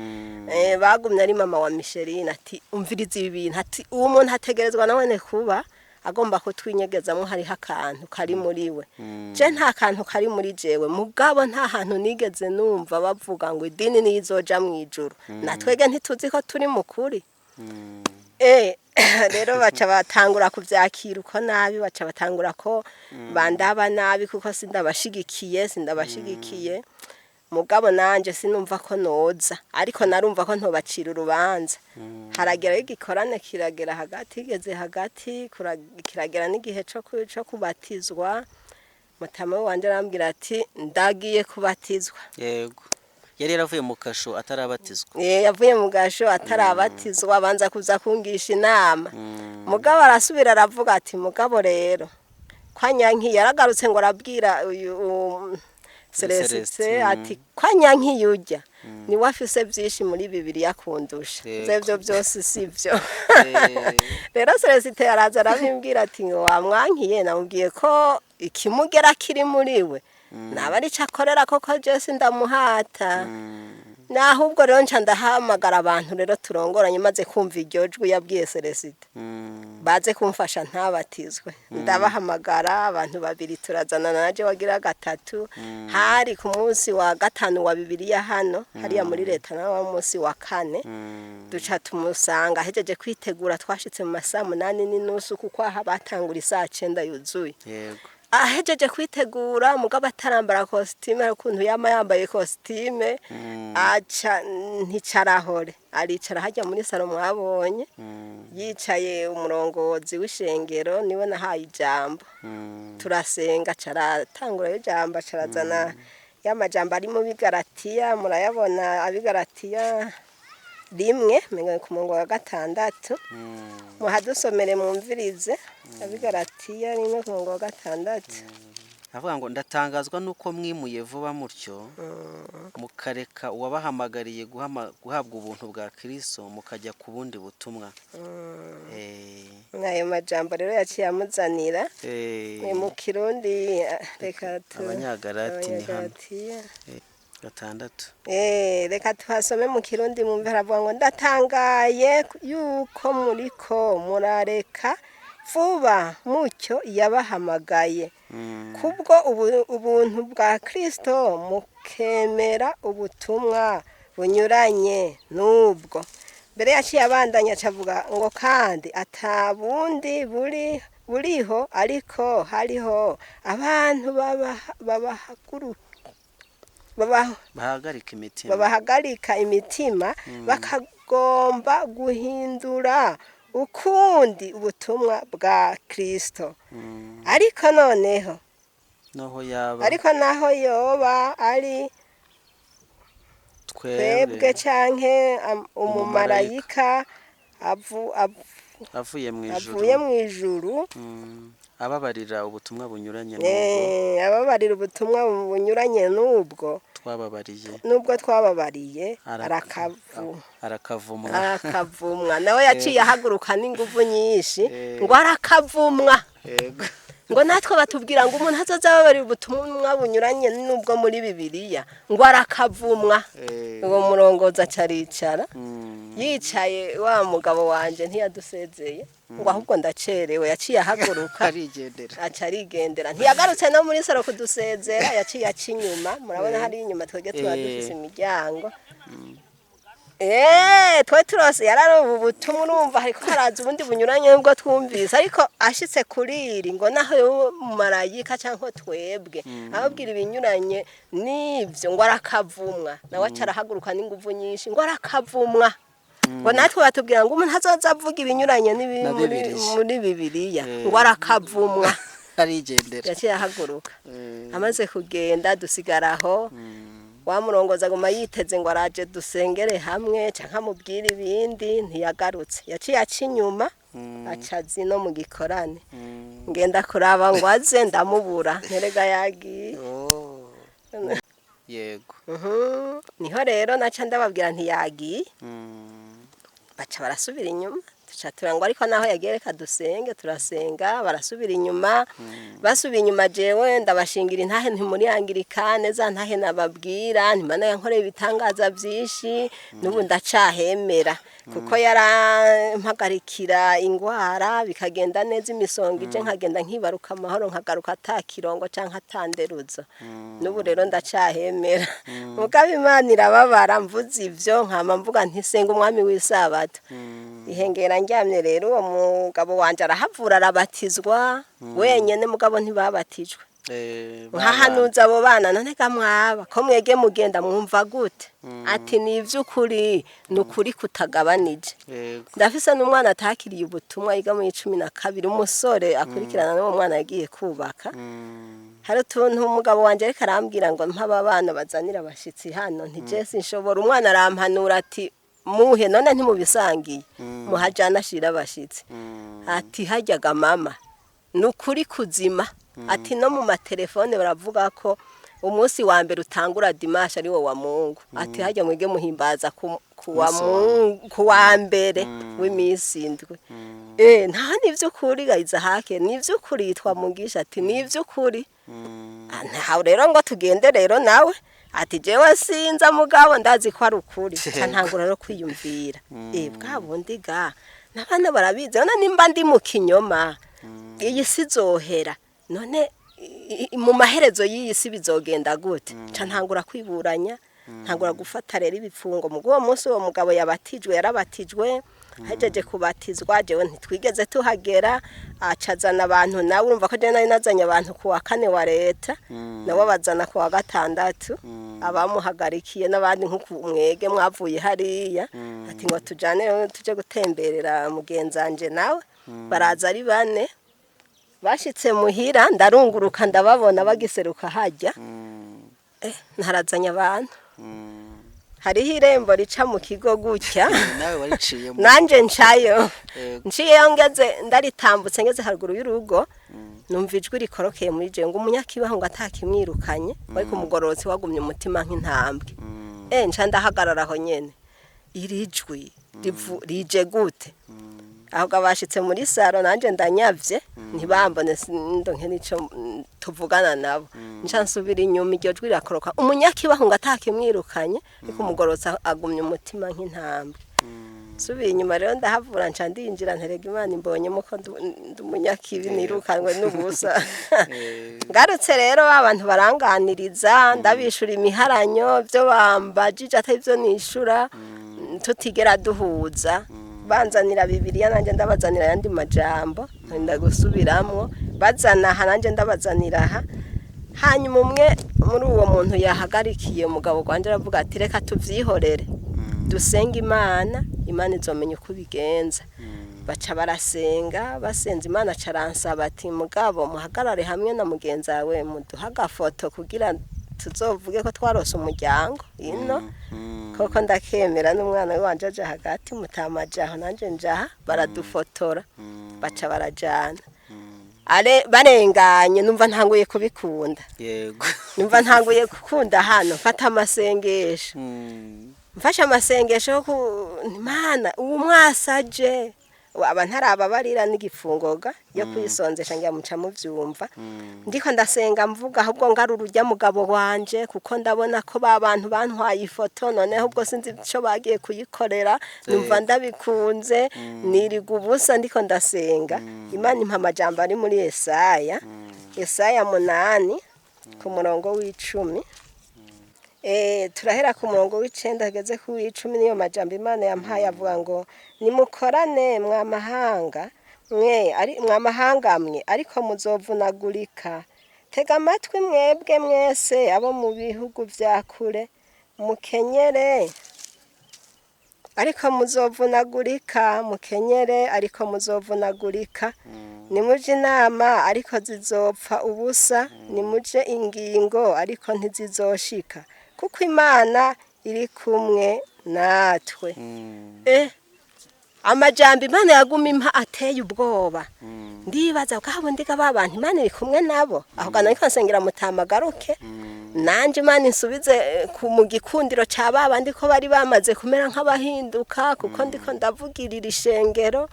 Bagumye ari mama wa Micheline, ati umviriza ibi bintu, ati uwo muntu ategerezwa nawene kuba agomba kutwinyegezamo, hariho akantu kari muri we. Je nta kantu kari muri jewe, mugabo nta hantu nigeze numva bavuga ngo idini niyo izoja mu ijuru. Natwege ntituzi ko turi mu kuri. Rero baca batangura kuvyakira uko nabi, baca batangura ko bandaba nabi kuko sindabashigikiye. Mugabo nanje sinumva ko noza, ariko narumva ko ntobacira urubanza. Haragera igikorane kiragera hagati, igeze hagati kiragera n'igihe co kubatizwa. Mutama wanje arambwira ati ndagiye kubatizwa. Yego, yari yaravuye mu kasho atarabatizwa. Yavuye mu gasho atarabatizwa, abanza kuza kungisha inama. Mugabo arasubira aravuga ati mugabo rero kwa nyanki yaragarutse ngo arabwira uyu Celestin Celestin, ati kwa nyanki yujya niwe afise byinshi muri Bibiliya kundusha. Ivyo byose sivyo. Rero Celestin araza arabimbwira ati ngo wamwankiye, namubwiye ko ikimugera kiri muri we naba arico akorera, koko je sindamuhata. Nahubwo rero nca ndahamagara abantu rero turongoranye, maze kumva iryo jwi yabwiye Celestin, baze kumfasha ntabatizwe. Ndabahamagara abantu babiri, turazana naje wagira gatatu. Hari ku munsi wa gatanu wa Bibiliya hano hariya muri leta, nawe wa munsi wa kane. Duca tumusanga ahejeje kwitegura, twashitse mu masaa 8:30, kuko aha batangura isaa 9 yuzuye. Ahejeje kwitegura, mugabo atarambara kositime, hari ukuntu yama yambaye kositime. Aca nticarahore aricara hajya muri salo mwabonye. Yicaye umurongozi w'ishengero niwe nahaye ijambo. Turasenga, acaratangurayo ijambo, acarazana ya majambo ari mu Bigaratiya, murayabona, Abigaratiya 1 menga ku murongo wa 6. Muhadusomere mwumvirize, Abigaratiya 1 ku murongo wa 6. Avuga ngo ndatangazwa nuko mwimuye vuba mutyo, mukareka uwabahamagariye guhabwa ubuntu bwa Kristo, mukajya ku bundi butumwa. Ayo majambo rero yaciye amuzanira ni mu Kirundi, reka tu Abanyagalati ni hano. Abanyagalatiya. 6. Reka tuhasome mu Kirundi mwumve. Haravuga ngo ndatangaye yuko muriko murareka vuba mucyo yabahamagaye kubwo ubuntu bwa Kristo, mukemera ubutumwa bunyuranye n'ubwo. Mbere yaciye abandanya acavuga ngo kandi atabundi buri buriho, ariko hariho abantu bahagarika imitima, babahagarika imitima, bakagomba guhindura ukundi ubutumwa bwa Kristo. Ariko noneho naho yaba ariko naho yoba ari twebwe canke umumarayika avuye mu ijuru, avuye mu ijuru, ababarira ubutumwa bunyuranye n'ubwo, ababarira ubutumwa bunyuranye n'ubwo twababariye, n'ubwo twababariye, arakavumwa. Arakavumwa. Nawe yaciye ahaguruka n'inguvu nyinshi ngo arakavumwa. Ngo natwe batubwira ngo umuntu azoza ababarira ubutumwa bunyuranye n'ubwo muri Bibiliya ngo arakavumwa. Uwo murongozi acaricara. Yicaye wa mugabo wanje ntiyadusezeye ngo ahubwo ndacerewe, yaciye ahaguruka arigendera. Aca arigendera, ntiyagarutse no muri saro kudusezera, yaciye aca inyuma. Murabona hari inyuma twebwe tuba dufise imiryango. Twe turose yararoba ubutumwa, urumva hariko haraza ubundi bunyuranye nubwo twumvise, ariko ashitse kuri iri ngo naho yo marayika canke twebwe ababwira ibinyuranye n'ivyo ngo arakavumwa, nawe aca arahaguruka n'inguvu nyinshi ngo arakavumwa, ngo natwe batubwira ngo umuntu azoza avuga ibinyuranye Na Bibiliya. muri Bibiliya ngo arakavumwa. Arigendera. Yaciye ahaguruka. Amaze kugenda dusigara aho, wamurongoza aguma yiteze ngo araje dusengere hamwe canke amubwire ibindi, ntiyagarutse. Yaciye aca inyuma, aca azi no mu gikorane. Ngenda kuraba ngo aze, ndamubura, nterega yagiye. Oh. Yego. Niho rero naca ndababwira ntiyagiye. Baca barasubira inyuma, duca turangwa, ariko naho yagiye reka dusenge. Turasenga, barasubira inyuma. Basubiye inyuma, jewe ndabashingira intahe nti muri angirikane za ntahe nababwira nti Mana yankoreye ibitangaza byinshi, n'ubu ndacahemera kuko yarampagarikira ingwara bikagenda neza, imisonga ije nkagenda nkibaruka amahoro, nkagaruka ata kirongo canke atanderuzo. N'ubu rero ndacahemera. Mugabo Imana irababara mvuze ivyo, nkama mvuga nti senga umwami w'isabato. Ihengera ndyamye rero, uwo mugabo wanje arahavura arabatizwa wenyene, mugabo ntibabatijwe. Nkahanuza abo bana, none ga mwaba ko mwege mugenda mwumva gute? Ati ni ivy'ukuri, ni ukuri kutagabanije. Ndafise n'umwana atakiriye ubutumwa, yiga muri 12, umusore akurikirana n'uwo mwana yagiye kubaka. Hari utuntu umugabo wanje ariko arambwira ngo mpaba abana bazanira abashitsi hano, nti sinshobora. Umwana arampanura ati muhe, none ntimubisangiye, muhajana ashira abashitsi. Ati hajyaga mama ni ukuri kuzima, ati no mu matelefone baravuga ko umunsi wa mbere utangura dimanche ari wo wa Mungu, ati hajya mwige muhimbaza ku wa Umunsi wa Mungu, ku wa mbere w'iminsi indwi. Nta ni ivy'ukuri ga Izahake, ni ivy'ukuri yitwa Mugisha, ati ni ivy'ukuri. Ntawe rero ngo tugende rero, nawe ati jewe sinza, mugabo ndazi ko ari ukuri. Ca ntangura rero kwiyumvira, bwa bundi ga n'abana barabizi, none nimba ndi mu kinyoma iyi si izohera, none mu maherezo y'iyi si bizogenda gute? Ca ntangura kwiburanya, ntangura gufata rero ibipfungo. Mu uwo munsi uwo mugabo yabatijwe, yarabatijwe. Hejeje kubatizwa, jewe ntitwigeze tuhagera, acazana abantu nawe. Urumva ko jewe nari nazanye abantu ku wa kane wa leta, nabo bazana ku wa gatandatu abamuhagarikiye n'abandi nk'uku mwege mwavuye hariya, ati ngo tujane rero tuje gutemberera mugenzanje nawe. Baraza ari bane, bashitse muhira ndarunguruka, ndababona bagiseruka hajya. Ntarazanye abantu, hariho irembo rica mu kigo gutya. Nawe wariciyemo? Nanje ncayo. Yego. Nciyeyo, ngeze ndaritambutse, ngeze haruguru y'urugo, numva ijwi rikorokeye muri je ngo umunyakibaho ngo atakimwirukanye ariko umugororotsi wagumye umutima nk'intambwe. Nca ndahagarara aho nyene, iri jwi rije gute? Ahubwo abashitse muri saro, nanje ndanyavye, ntibambone, ndonke nico tuvugana nabo. Nca nsubira inyuma, iryo jwi rirakoroka, umunyakibaho ngo atakimwirukanye ariko umugororotsi agumye umutima nk'intambwe. Nsubiye inyuma rero ndahavura, nca ndinjira, nterega Imana imbonyemo ko ndi umunyakibi nirukanwe n'ubusa. Ngarutse rero, ba bantu baranganiriza, ndabishura imiharanyo, byo bambajije atari byo nishura, tutigera duhuza. Banzanira Bibiliya, nanjye ndabazanira ayandi majambo, nda gusubiramwo, bazana aha nanjye ndabazanira aha. Hanyuma umwe muri uwo muntu yahagarikiye umugabo gwanje aravuga ati reka tuvyihorere, dusenga Imana, Imana izomenya uko ibigenza. Baca barasenga, basenza Imana, aca aransaba ati mugabo muhagarare hamwe na mugenzi wawe muduhe agafoto kugira tuzovuge ko twarose umuryango ino. Koko ndakemera, n'umwana wanje aja hagati, mutama ajaho nanje njaha, baradufotora, baca barajana. Are barenganye, numva ntanguye kubikunda. Numva ntanguye gukunda hano, mfata amasengesho. Mfashe amasengesho yo ku Mana uwo mwasaje. Aba ntarababarira n'igifungoga yo kwisonzesha ngira muca muvyumva. Ndiko ndasenga mvuga ahubwo ngarura urya mugabo wanje, kuko ndabona ko ba bantu bantwaye ifoto, noneho ubwo sinzi ico bagiye kuyikorera, numva ndabikunze niriga ubusa ndiko ndasenga. Imana impa amajambo ari muri Yesaya, Yesaya 8 ku murongo w'10. Turahera ku murongo w'9 hageze ku w'10, niyo majambo Imana yampaye avuga ngo nimukorane mwa mahanga mwe, ari mwa mahanga mwe, ariko muzovunagurika. Tega amatwi mwebwe mwese abo mu bihugu vya kure, mukenyere ariko muzovunagurika, mukenyere ariko muzovunagurika. Nimuje inama ariko zizopfa ubusa, nimuje ingingo ariko ntizizoshika, kuko Imana iri kumwe natwe. Amajambo Imana yaguma impa ateye ubwoba. Ndibaza bwabo ndiga ba bantu Imana iri kumwe nabo, ahubwo nariko nsengera mutamagaruke nanje Imana insubize mu gikundiro ca ba bandi ko bari bamaze kumera nk'abahinduka, kuko ndiko ndavugirira ishengero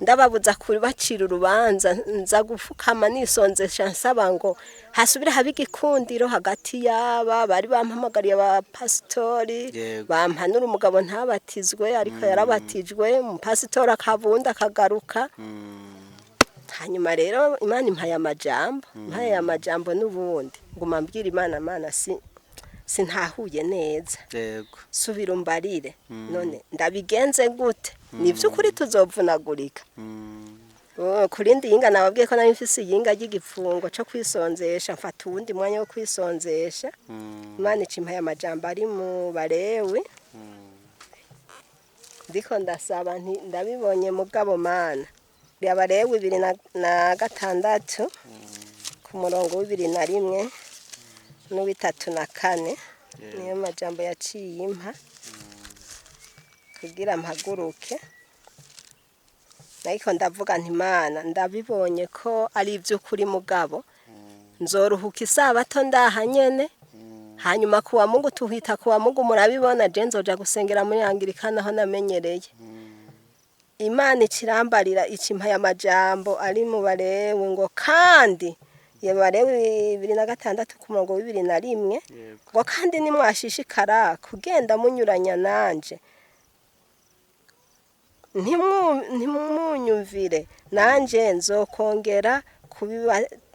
ndababuza kubacira urubanza. Nza gufukama nisonzesha nsaba ngo hasubire habe igikundiro hagati y'aba bari bampamagariye abapasitori, bampanura umugabo ntabatizwe ariko yarabatijwe, umupasitori akabunda akagaruka. Hanyuma rero Imana impaye amajambo, impaye amajambo n'ubundi nguma mbwira Imana, Mana sintahuye neza, subira umbarire, none ndabigenze gute? Ni by'ukuri tuzovunagurika? Ku rindi yinga nababwiye ko nari mfise iyinga ry'igifungo cyo kwisonzesha, mfata uwundi mwanya wo kwisonzesha. Imana ica impaye amajambo ari mu Barewi. Ndiko ndasaba nti ndabibonye mugabo Mana. Abarewi 26 ku murongo w'21 n'uw'34, niyo majambo yaciye impa kugira mpaguruke. Ariko ndavuga nti Mana ndabibonye ko ari iby'ukuri, mugabo nzoruhuka isabato ndaha nyene, hanyuma kuwa Mungu tuhita kuwa Mungu murabibona, je nzoja gusengera muri Anglikana aho namenyereye. Imana ikirambarira ikimpaye amajambo ari mu Barewi ngo kandi iyo Barewi 26 ku murongo w'21, ngo kandi nimwashishikara kugenda munyuranya nanje, ntimumunyumvire, nanje nzokongera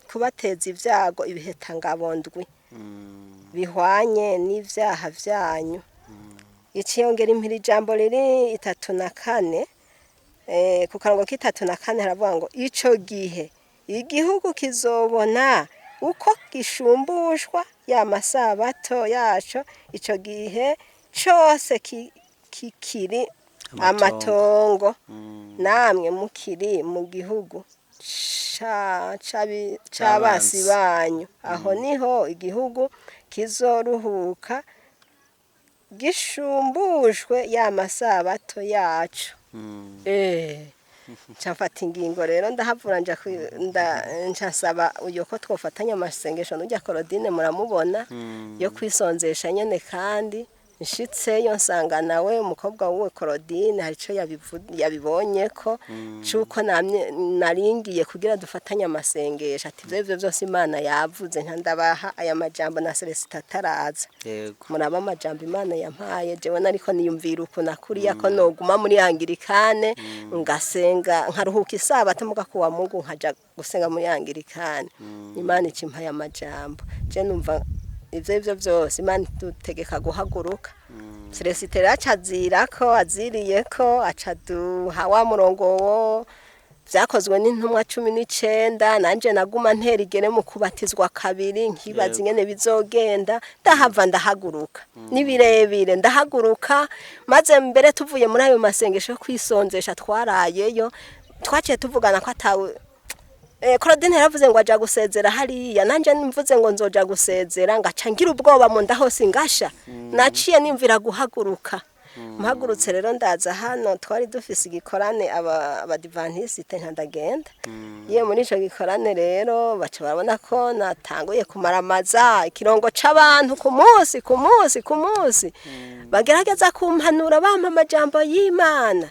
kubateza ibyago ibihetangabondwi bihwanye n'ivyaha vyanyu. Iciyongera impira ijambo riri 34, ku karongo k'34 haravuga ngo ico gihe igihugu kizobona uko gishumbushwa ya masabato yaco, ico gihe cose kikiri amatongo, namwe mukiri mu gihugu c'abasi banyu, aho niho igihugu kizoruhuka gishumbushwe ya masabato yacu. Nca mfata ingingo rero ndahavura, nja nca nsaba uyo ko twofatanya amasengesho n'ujya Korodine muramubona yo kwisonzesha nyene, kandi nshitseyo nsanga nawe umukobwa w'uwe Korodine hari ico yabibonye ko cuko namye naringiye kugira dufatanye amasengesho, ati ivyo byose Imana yavuze. Nka ndabaha aya majambo na Celestin ataraza, muraba amajambo Imana yampaye jewe nariko niyumvira ukuntu akuriya ko noguma muri Anglikane ngasenga nkaruhuka isabato, muga kuwa Mungu nkaja gusenga muri Anglikane. Imana ikimpaye amajambo, je numva ivyo byose Imana idutegeka guhaguruka. Celestin aca azirako, aziriyeko aca aduha wa murongo wo vyakozwe n'intumwa 19. Nanje naguma ntera igere mu kubatizwa kabiri, nkibaza ingene bizogenda. Ndahava ndahaguruka, ni birebire, ndahaguruka maze mbere tuvuye muri ayo masengesho yo kwisonzesha twarayeyo, twaciye tuvugana ko atawe. Claudine yaravuze ngo aja gusezera hariya, nanje mvuze ngo nzoja gusezera ngaca ngira ubwoba mu nda hose ngasha. Naciye nimvira guhaguruka, mpagurutse rero ndaza hano, twari dufise igikorane abadivantisite, nka ndagenda iyo muri ico gikorane rero baca barabona ko natanguye kumaramaza ikirongo c'abantu ku munsi ku munsi ku munsi, bagerageza kumpanura bampa amajambo y'Imana.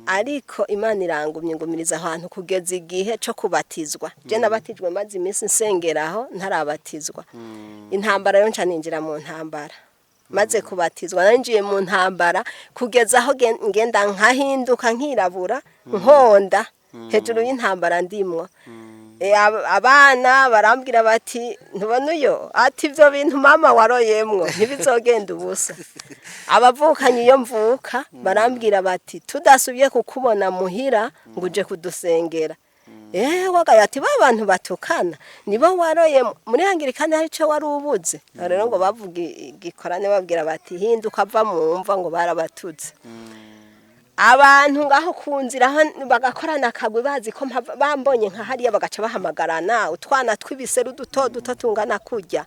Ariko Imana irangumye, ngumiriza ahantu kugeza igihe cyo kubatizwa. Je nabatijwe maze iminsi nsengeraho ntarabatizwa. Intambara yo nca ninjira mu ntambara maze kubatizwa, narinjiye mu ntambara kugeza aho ngenda nkahinduka nkirabura, nkonda hejuru y'intambara ndimwo. Abana barambwira bati: "Ntubona uyo?" Ati: "Ibyo bintu mama waroyemwo ntibizogenda ubusa." Abavukanye iyo mvuka barambwira bati: "Tudasubiye kukubona muhira ngo uje kudusengera." Wagaye ati: "Ba bantu batukana nibo waroye muri Anglikane, hari ico wari ubuze rero." Ngo bavuga igikorane babwira bati: "Hinduka ava mu mva," ngo barabatutse abantu ngaho ku nzira aho bagakorana akagwi, bazi ko bambonye nka hariya bagaca bahamagarana utwana tw'ibiseru duto duto tungana kurya,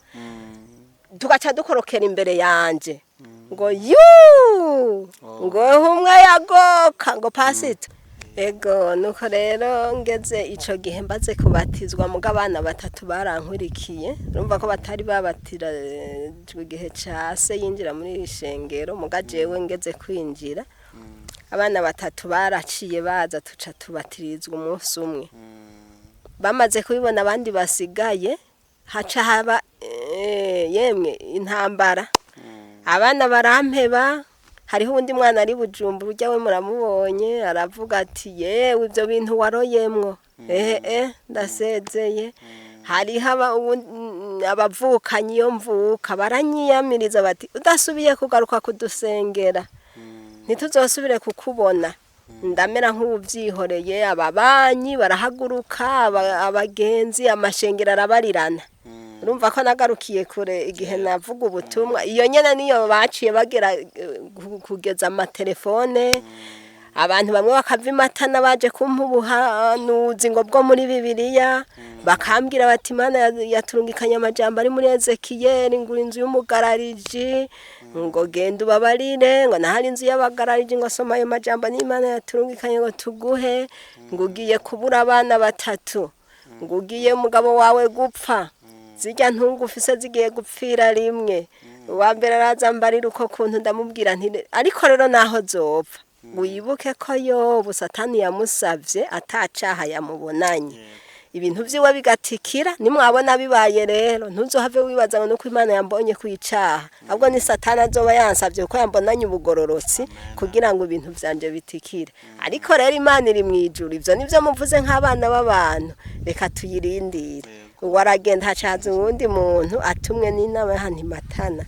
tugaca dukorokera imbere yanje ngo yu, ngo umwe yagoka ngo pasito. Ego, nuko rero ngeze ico gihe mbaze kubatizwa, muga abana batatu barankurikiye. Urumva ko batari babatirijwe igihe ca se yinjira muri iri shengero, muga jewe ngeze kwinjira abana batatu baraciye baza, tuca tubatirizwa umunsi umwe. Bamaze kubibona abandi basigaye, haca haba yemwe intambara, abana barampeba. Hariho uwundi mwana ari Bujumbura, ujya we muramubonye, aravuga ati: "Yewe, ibyo bintu waroyemwo, ehe, ndasezeye." Hariho abavukanyi iyo mvuka baranyiyamiriza bati: "Udasubiye kugaruka kudusengera ntituzosubire kukubona." Ndamera nk'uwubyihoreye. Ababanyi barahaguruka, abagenzi, amashengero arabarirana. Urumva ko nagarukiye kure igihe navuga ubutumwa. Iyo nyene niyo baciye bagera kugeza amatelefone, abantu bamwe bakava imatana baje kumpa ubuhanuzi ngo bwo muri Bibiliya, bakambwira bati: "Imana yaturungikanye amajambo ari muri Ezekiyeli, ngo uri inzu y'umugarariji, ngo genda ubabarire, ngo nahari inzu y'abagarariji, ngo soma ayo majambo n'Imana yaturungikanye ngo tuguhe, ngo ugiye kubura abana batatu, ngo ugiye umugabo wawe gupfa, zirya ntungu ufise zigiye gupfira rimwe." Uwa mbere araza mbarira uko kuntu, ndamubwira nti: "Ariko rero naho zopfa, wibuke ko Yobu Satani yamusavye atacaha yamubonanye, ibintu vyiwe bigatikira. Nimwabona bibaye rero, ntuzohave wibaza ngo nuko Imana yambonye kwicaha, ahubwo ni Satani azoba yansavye kuko yambonanye ubugororotsi kugira ngo ibintu vyanje bitikire. Ariko rero Imana iri mw'ijuru, ivyo nivyo muvuze nk'abana b'abantu, reka tuyirindire." Uwo aragenda, hacaza uwundi muntu atumwe n'inama y'ahantu imatana,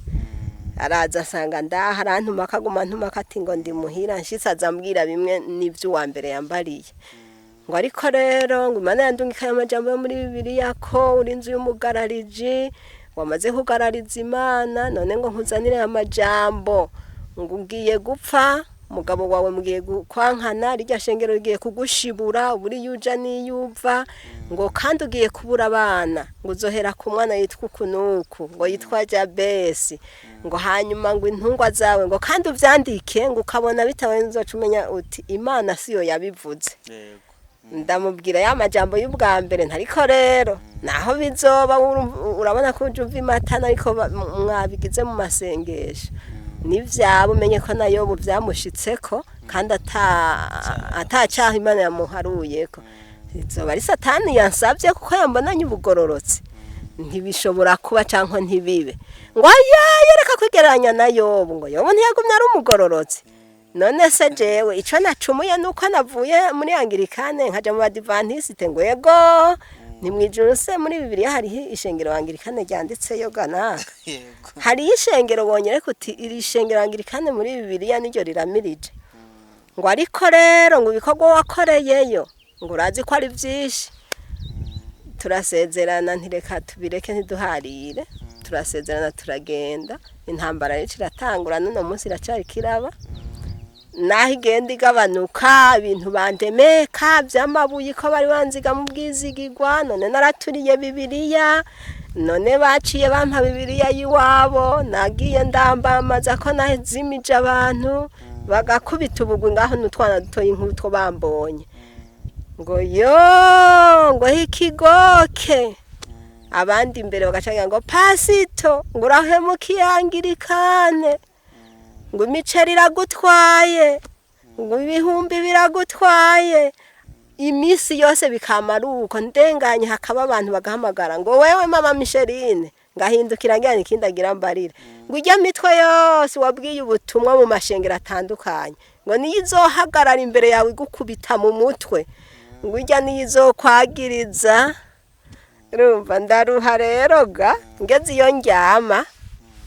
araza asanga ndaha, arantuma, akaguma ntuma ati ngo ndi muhira. Nshitse aza ambwira bimwe n'ivyo uwa mbere yambariye, ngo ariko rero ngo Imana yandungikaye amajambo yo muri Bibiliya ko uri inzu y'umugarariji, wamaze kugarariza Imana, none ngo nkuzanire amajambo, ngo ugiye gupfa, umugabo wawe mugiye kwankana, rirya shengero rigiye kugushibura uburi yuja n'iyuva, ngo kandi ugiye kubura abana, ngo uzohera ku mwana yitwa uku n'uku, ngo yitwa Jabesi, ngo hanyuma ngo intungwa zawe, ngo kandi uvyandike, ngo ukabona bitabaye uzoca umenya uti Imana siyo yabivuze. Ndamubwira ya majambo y'ubwa mbere, ntariko rero naho bizoba, urabona ko uje uva imatana, ariko mwabigize mu masengesho nivyaba, umenye ko na Yobu vyamushitseko kandi atacaha Imana yamuharuyeko, izoba ari Satani yansavye kuko yambonanye ubugororotsi, ntibishobora kuba canke ntibibe. Ngo ayaye, reka kwigereranya na Yobu, ngo Yobu ntiyagumye ari umugororotsi? None se jewe ico nacumuye nuko navuye muri Anglikane nkaja mu Badivantiste? Ngo yego, ni mwijuru se muri Bibiliya hariho ishengero Anglikane ryanditseyo ganaka? Hariyo ishengero wonyereka uti iri shengero Anglikane muri Bibiliya niryo riramirije? Ngo ariko rero ngo ibikorwa wakoreyeyo ngo urazi ko ari vyinshi. Turasezerana, ntireka tubireke ntiduharire. Turasezerana, turagenda. Intambara rero iratangura, n'uno munsi iracari kiraba, naho igenda igabanuka. Ibintu bandemeka vy'amabuye ko bari banziga mu bwizigirwa, none naraturiye Bibiliya, none baciye bampa Bibiliya y'iwabo, nagiye ndambamaza ko nazimije abantu, bagakubita ubugwi ngaho n'utwana dutoyi nk'utwo bambonye ngo yo, ngo ikigoke. Abandi imbere bagacagira ngo pasito, ngo urahemukiye Anglikane, ngo imiceri iragutwaye. Ngo ibihumbi biragutwaye. Iminsi yose bikamara uko ndenganye, hakaba abantu bagahamagara ngo: "Wewe mama Micheline." Ngahindukira ngira ikindi agira mbarira, ngo: "Ijya mitwe yose wabwiye ubutumwa mu mashengero atandukanye, ngo niyo izohagarara imbere yawe igukubita mu mutwe, ngo ijya niyo izokwagiriza." Urumva ndaruha rero ga, ngeze iyo ndyama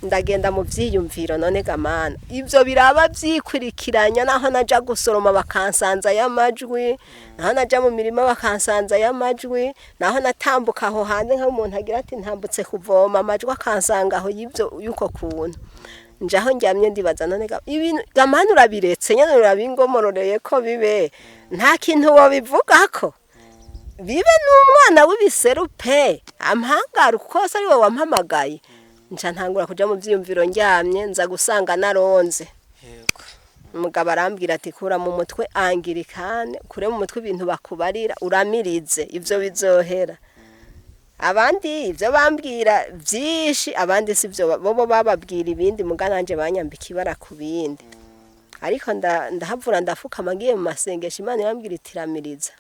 ndagenda mu byiyumviro. None gamana ibyo biraba byikurikiranya, naho naja gusoroma bakansanza y'amajwi, naho naja mu mirima bakansanza y'amajwi, naho natambuka aho hanze nk'umuntu agira ati ntambutse kuvoma, amajwi akansanga aho y'ibyo y'uko kuntu. Njaho ndyamye ndibaza: none ibintu gamana urabiretse nyene, urabingomororeye ko bibe, nta kintu wobivugako, bibe n'umwana w'ibiseru pe, ampangara kose ari wowe wampamagaye. Nca ntangura kuja mu vyiyumviro ndyamye, nza gusanga naronze. Umugabo arambwira ati: "Kura mu mutwe angirikane, kure mu mutwe ibintu bakubarira, uramirize, ivyo bizohera." Abandi ibyo bambwira byinshi, abandi si byo, bobo bababwira ibindi, muga nanje banyambika ibara ku bindi. Ariko ndahavura, ndafukama, ngiye mu masengesho, Imana irambwira iti: "Ramiriza."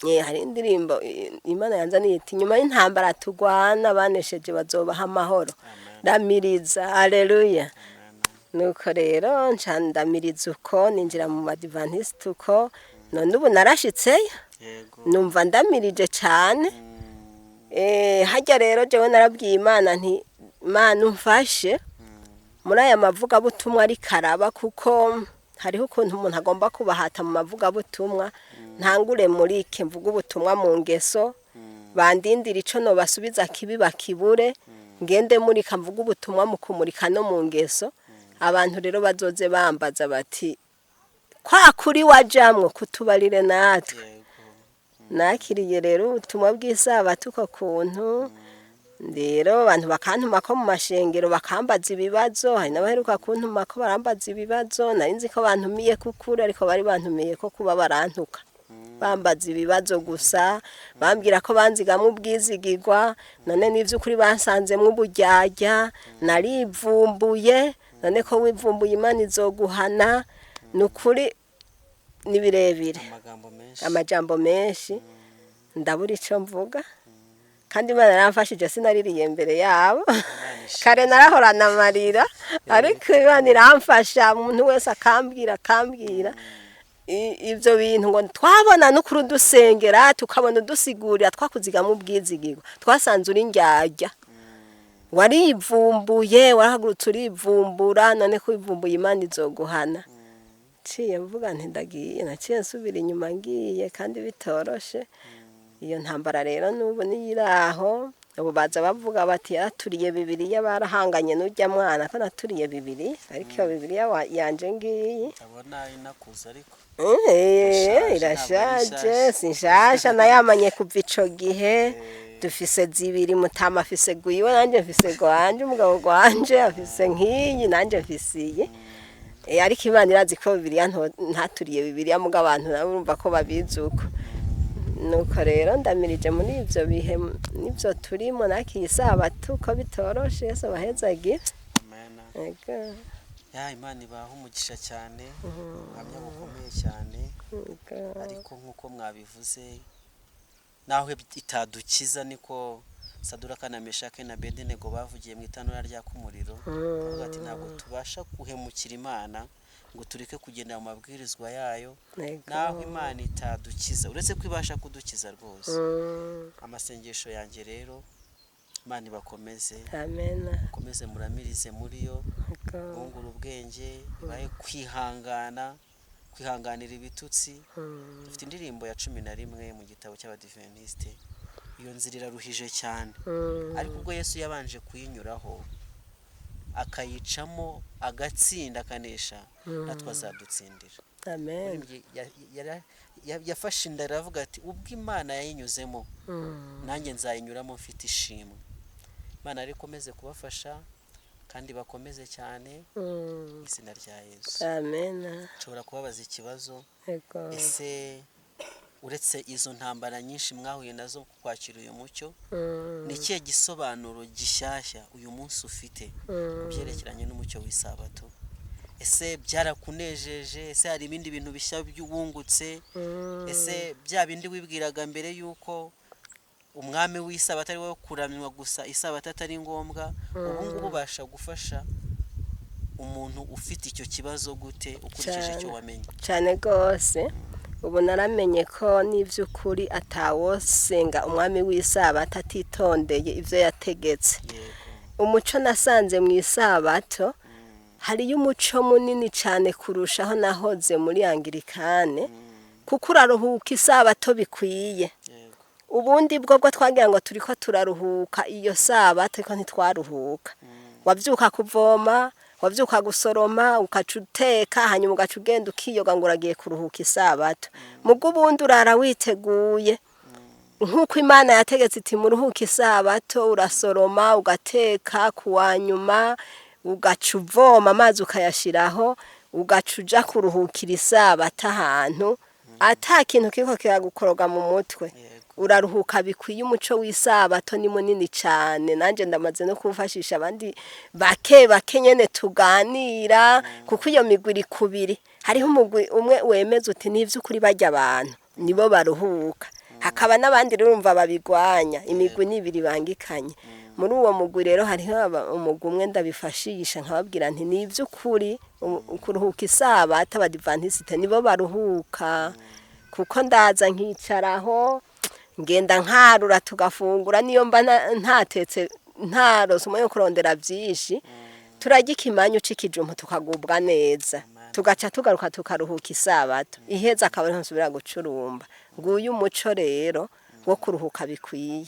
Hari indirimbo Imana yanzaniye iti: "Nyuma y'intambara tugwana, banesheje bazobaha amahoro, ramiriza, aleluya." Nuko rero nca ndamiriza uko, ninjira mu Badivantiste uko. None ubu narashitseyo. Numva ndamirije cane. Harya rero jewe narabwiye Imana nti: "Mana, umfashe muri aya mavugabutumwa ariko araba, kuko hariho ukuntu umuntu agomba kubahata mu mavugabutumwa. Ntangure murike mvuge ubutumwa mu ngeso, bandindira ico nobasubiza kibi bakibure. Ngende murika mvuge ubutumwa mu kumurika no mu ngeso. Abantu rero bazoze bambaza bati: kwa kuri wajamwo, kutubarire natwe." Nakiriye rero ubutumwa bw'isabato uko kuntu. Rero abantu bakantuma ko mu mashengero, bakambaza ibibazo. Hari n'abaheruka kuntuma ko barambaza ibibazo. Nari nzi ko bantumiye kukuri, ariko bari bantumiye ko kuba barantuka, bambaza ibibazo gusa, bambwira ko banzigamwo ubwizigirwa. None n'ivy'ukuri basanzemwo uburyarya, narivumbuye. None ko wivumbuye, Imana izoguhana. Ni ukuri ni birebire. Amagambo menshi. Amajambo menshi, ndabura ico mvuga. Kandi Imana yaramfashije, sinaririye mbere yabo. Kare narahorana amarira, ariko Imana iramfasha. Umuntu wese akambwira ivyo bintu ngo twabona n'ukuri udusengera, tukabona udusigurira, twakuzigama ubwizigirwa, twasanze uri ndyarya, warivumbuye, warahagurutse urivumbura. None ko wivumbuye, Imana izoguhana. Nciye mvuga nti ndagiye, naciye nsubira inyuma ngiye, kandi bitoroshe. Iyo ntambara rero n'ubu niyo iri aho. Ubu baza bavuga bati yaraturiye Bibiliya, barahanganye n'ujya mwana ko naturiye Bibiliya, ariko iyo Bibiliya yanje ngiyi. Ndabona inakuze ariko. Eh, Irashaje, irashaje. ntabwo ari nshasha. Si nshasha, nayamanye kuva ico gihe. Dufise zibiri, mutama afise gwiwe, nanje mfise gwanje, umugabo gwanje afise nk'iyi, nanje mfise iyi. Ariko Imana irazi ko Bibiliya ntaturiye Bibiliya, muga abantu nabo urumva ko babizi uko. Nuko rero ndamirije muri ivyo bihe nivyo turimo, nakiye isabato uko bitoroshe. Yesu abahezagira. Amen. Ego. Ya, Imana ibaha umugisha cyane, ubuhamya bukomeye cyane. Ego. Ariko nk'uko mwabivuze, naho itadukiza, niko Saduraka na Meshake na Bedenego bavugiye mu itanura ryaka umuriro, bavuga ati: "Ntabwo tubasha guhemukira Imana ngo tureke kugendera mu mabwirizwa yayo." Ego. Naho Imana itadukiza, uretse ko ibasha kudukiza rwose. Amasengesho yanjye rero, Imana ibakomeze. Amen. Mukomeze muramirize muri yo. Ego. Bungura ubwenge, ibahe kwihangana, kwihanganira ibitutsi. Dufite indirimbo ya 11 mu gitabo cy'Abadiventisite, iyo nzira iraruhije cyane. Ariko ubwo Yesu yabanje kuyinyuraho, akayicamo, agatsinda, akanesha, natwe azadutsindira. Amen. Yafashe inda aravuga ati: "Ubwo Imana yayinyuzemo, nanjye nzayinyuramo mfite ishimwe." Imana rero ikomeze kubafasha kandi bakomeze cyane mu izina rya Yesu. Amen. Nshobora kubabaza ikibazo? Ego. Ese uretse izo ntambara nyinshi mwahuye nazo ku kwakira uyu mucyo, ni ikihe gisobanuro gishyashya uyu munsi ufite ku byerekeranye n'umucyo w'isabato? Ese byarakunejeje? Ese hari ibindi bintu bishya by'ubungutse? Ese bya bindi wibwiraga mbere y'uko umwami w'isabato ari wowe kuramywa gusa, isabato atari ngombwa, ubu ngubu ubasha gufasha umuntu ufite icyo kibazo gute ukurikije icyo Cyane. wamenye? Cyane rwose. Ubu naramenye ko n'iby'ukuri atawosenga umwami w'isabato atitondeye ibyo yategetse. Umuco nasanze mu isabato, hariyo umuco munini cyane kurushaho nahoze muri angirikane, kuko uraruhuka isabato bikwiye. Ubundi bwo twagira ngo turi ko turaruhuka iyo sabato, ariko ntitwaruhuka. Wabyuka kuvoma, wabyuka gusoroma, ugaca uteka, hanyuma ugaca ugenda ukiyoga ngo uragiye kuruhuka isabato. Mubwo ubundi urara witeguye nk'uko Imana yategetse iti muruhuke isabato. Urasoroma, ugateka, ku wa nyuma ugaca uvoma amazi ukayashyiraho, ugaca uja kuruhukira isabato ahantu ata kintu kiriko kiragukoroga mu mutwe. Uraruhuka bikwiye. Umuco w'isabato ni munini cyane. Nanjye ndamaze no kuwufashisha abandi bake bake nyene tuganira, kuko iyo migwi iri kubiri. Hariho umugwi umwe wemeza uti n'ivy'ukuri barya abantu nibo baruhuka, hakaba n'abandi rurumva babigwanya. Imigwi ni ibiri bangikanye. Muri uwo mugwi rero hariho umugwi umwe ndabifashisha, nkababwira nti ni iby'ukuri kuruhuka isabato abadivantisite nibo baruhuka, kuko ndaza nkicaraho, ngenda nkarura, tugafungura. Niyo mba ntatetse, ntarose umwanya wo kurondera byinshi, turarya ikimanyu c'ikijumbu tukagubwa neza, tugaca tugaruka tukaruhuka isabato iheza, akaba ariho nsubira gucurumba. Nguyu umuco rero wo kuruhuka bikwiye.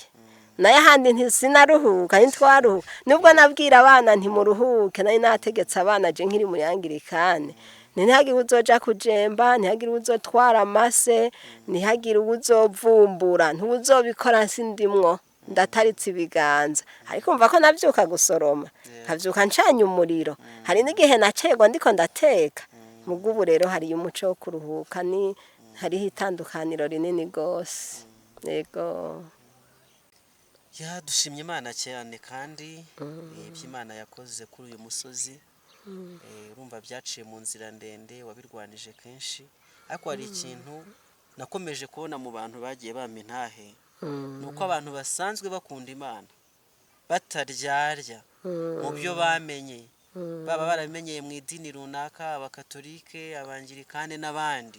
Nayo ahandi ntisinaruhuka, ntitwaruhuka. Nubwo nabwira abana ntimuruhuke, nari nategetse abana je nkiri muri angirikane, ntihagire uzoja kujemba, ntihagire uzotwara amase, ntihagire uwuzovumbura, ntiwuzobikora sindimwo, ndataritse ibiganza. Ariko umva ko navyuka gusoroma, nkavyuka ncanye umuriro, hari n'igihe nacerwa ndiko ndateka. Mugabo ubu rero hariyo umuco wo kuruhuka, ni hariho itandukaniro rinini gose. Yego. Ya, dushimye Imana cyane kandi ibyo Imana yakoze kuri uyu musozi. Urumva byaciye mu nzira ndende, wabirwanije kenshi, ariko hari ikintu nakomeje kubona mu bantu bagiye bampa intahe, ni uko abantu basanzwe bakunda Imana bataryarya mu byo bamenye, baba barabimenyeye mu idini runaka, abakatolike, abangirikane n'abandi.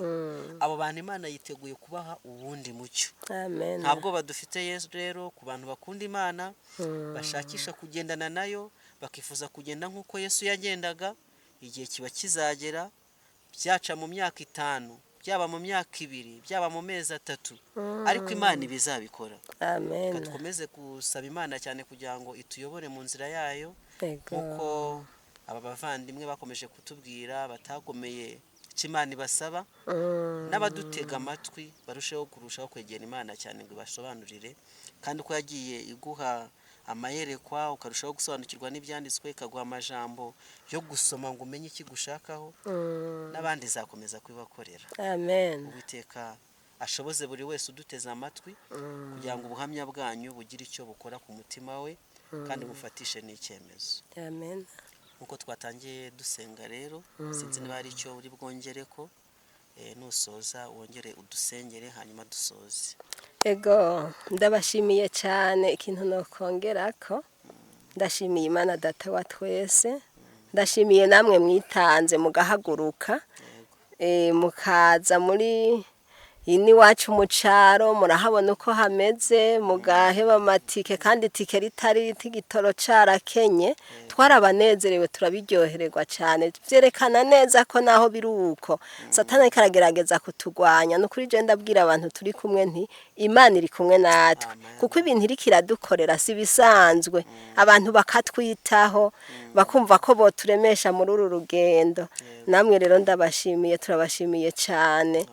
Abo bantu Imana yiteguye kubaha uwundi mucyo. Amen. Ntabwo badufite Yesu rero ku bantu bakunda Imana, bashakisha kugendana nayo, bakifuza kugenda nk'uko Yesu yagendaga. Igihe kiba kizagera, byaca mu myaka 5, byaba mu myaka 2, byaba mu mezi 3, ariko Imana ibizabikora. Amen. Reka dukomeze gusaba Imana cyane kugira ngo ituyobore mu nzira yayo, Yego. nk'uko aba bavandimwe bakomeje kutubwira batagomeye icyo Imana ibasaba, n'abadutega amatwi barusheho kurushaho kwegera Imana cyane ngo ibasobanurire, kandi uko yagiye iguha amayerekwa ukarushaho gusobanukirwa n'ibyanditswe, ikaguha amajambo yo gusoma ngo umenye icyo igushakaho, n'abandi izakomeza kubibakorera. Amen. Uwiteka ashoboze buri wese uduteze amatwi kugira ngo ubuhamya bwanyu bugire icyo bukora ku mutima we kandi bufatishe n'icyemezo. Amen. Nk'uko twatangiye dusenga rero, sinzi niba hari icyo uri bwongere ko nusoza wongere udusengere, hanyuma dusoze. Ego, ndabashimiye cyane. Ikintu nokongera ko ndashimiye Imana Data wa twese, ndashimiye namwe mwitanze mugahaguruka, mukaza muri ini iwacu mu caro, murahabona uko hameze, mugaheba amatike, kandi itike ritari igitoro carakenye. Twarabanezerewe, turabiryohererwa cyane. Byerekana neza ko naho biri uko Satani ariko aragerageza kutugwanya, ni ukuri je ndabwira abantu turi kumwe nti Imana iri kumwe natwe. Amen. Kuko ibintu iriko iradukorera si bisanzwe, abantu bakatwitaho, bakumva ko boturemesha muri uru rugendo. Namwe rero ndabashimiye, turabashimiye cyane,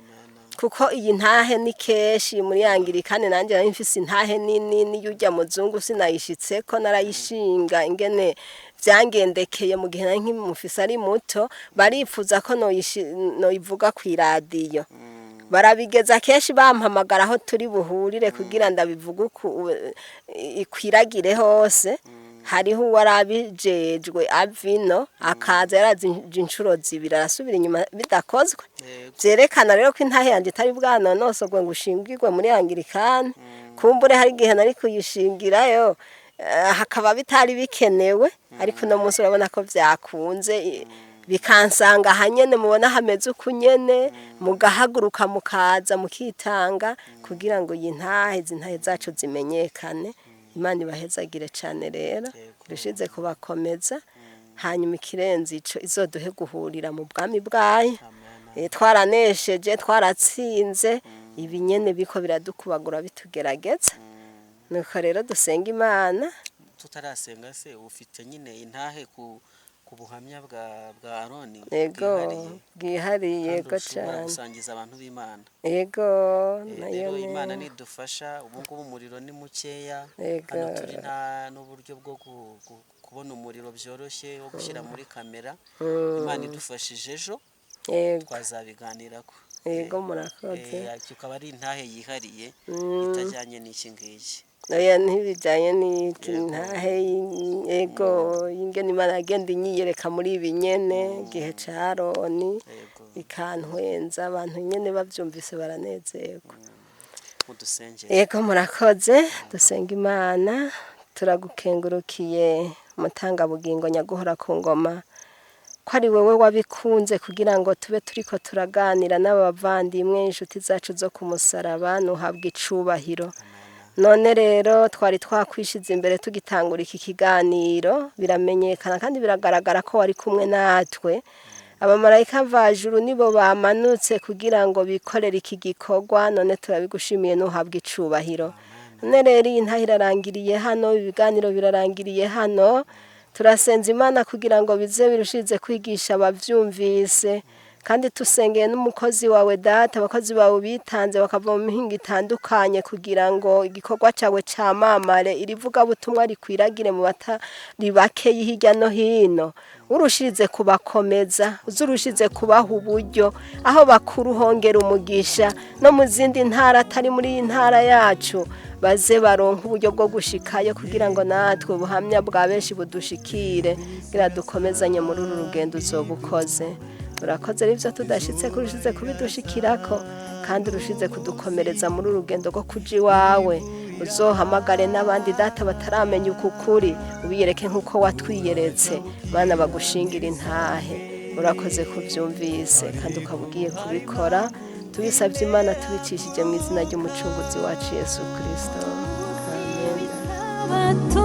kuko iyi ntahe ni kenshi muri angirikane. Nanjye nari mfise intahe nini, niyo ujya muzungu sinayishitse ko narayishinga ingene byangendekeye mu gihe nari nkimufise ari muto. Barifuza ko noyivuga ku iradiyo, barabigeza kenshi bampamagara aho turi buhurire kugira ndabivuge uku ikwiragire hose. Hariho uwarabijejwe avino akaza yarazi inshuro zibiri arasubira inyuma bidakozwe. Vyerekana rero ko intahe yanje itari bwanonosogwe ngo ushingirwe muri Anglikane. Kumbure hari igihe nari kuyishingirayo, hakaba bitari bikenewe, ariko uno munsi urabona ko vyakunze, bikansanga ahanyene mubona hameze uku nyene, mugahaguruka mukaza mukitanga kugira ngo iyi ntahe, izi ntahe zacu zimenyekane. Imana ibahezagire cane rero, irushize kubakomeza, hanyuma ikirenze ico izoduhe guhurira mu bwami bwayo. Twaranesheje, twaratsinze ibi nyene biko biradukubagura bitugerageza. Nuko rero dusenga Imana. Tutarasenga se, ufite nyine intahe ku buhamya bwa Aroni Yego. bwihariye Bwihariye. kandi Yego. ushobora Cane. gusangiza abantu b'Imana. Yego. Nayo Rero Imana nidufasha, ubu ngubu umuriro ni mukeya hano turi, nta n'uburyo bwo kubona umuriro byoroshye wo gushyira muri kamera. Imana idufashije ejo twazabiganirako. Yego, murakoze. Kikaba ari intahe yihariye itajyanye n'iki ngiki. Oya, ntibijyanye n'iki, ntahe yego ingene Imana yagenda inyiyereka muri ibi nyene igihe ca Aroni, ikantwenza, abantu nyene bavyumvise baranezerwa. Mudusengere. Yego, murakoze. Dusenga Imana. Turagukengurukiye, mutangabugingo nyaguhora ku ngoma, ko ari wowe wabikunze kugira ngo tube turiko turaganira n'abavandimwe, inshuti zacu zo ku musaraba. Nuhabwa icubahiro. None rero twari twakwishize imbere tugitangura iki kiganiro, biramenyekana kandi biragaragara ko wari kumwe natwe. Abamarayika mvajuru nibo bamanutse kugira ngo bikorere iki gikorwa, none turabigushimiye, nuhabwa icubahiro. None rero iyi ntahe irarangiriye hano, ibiganiro birarangiriye hano. Turasenza Imana kugira ngo bize birushize kwigisha abavyumvise, kandi tusengeye n'umukozi wawe Data, abakozi bawe bitanze bakava mu mihingo itandukanye kugira ngo igikorwa cyawe camamare, iri vugabutumwa rikwiragire mu batari bake hirya no hino. Urushirize kubakomeza, uzurushize kubaha uburyo aho bakuru, hongera umugisha no mu zindi ntara atari muri iyi ntara yacu, baze baronke uburyo bwo gushikayo kugira ngo natwe ubuhamya bwa benshi budushikire, kugira dukomezanye muri uru rugendo uzoba ukoze. Urakoze rero, ibyo tudashitse kurushize kubidushikirako, kandi urushize kudukomereza muri uru rugendo rwo kuja iwawe. Uzohamagare n'abandi Data bataramenya uku kuri, ubiyereke nk'uko watwiyeretse, bana bagushingira intahe. Urakoze kubyumvise kandi ukaba ugiye kubikora. Tubisabye Imana tubicishije mu izina ry'Umucunguzi wacu Yesu Kirisito, amen. Sabato.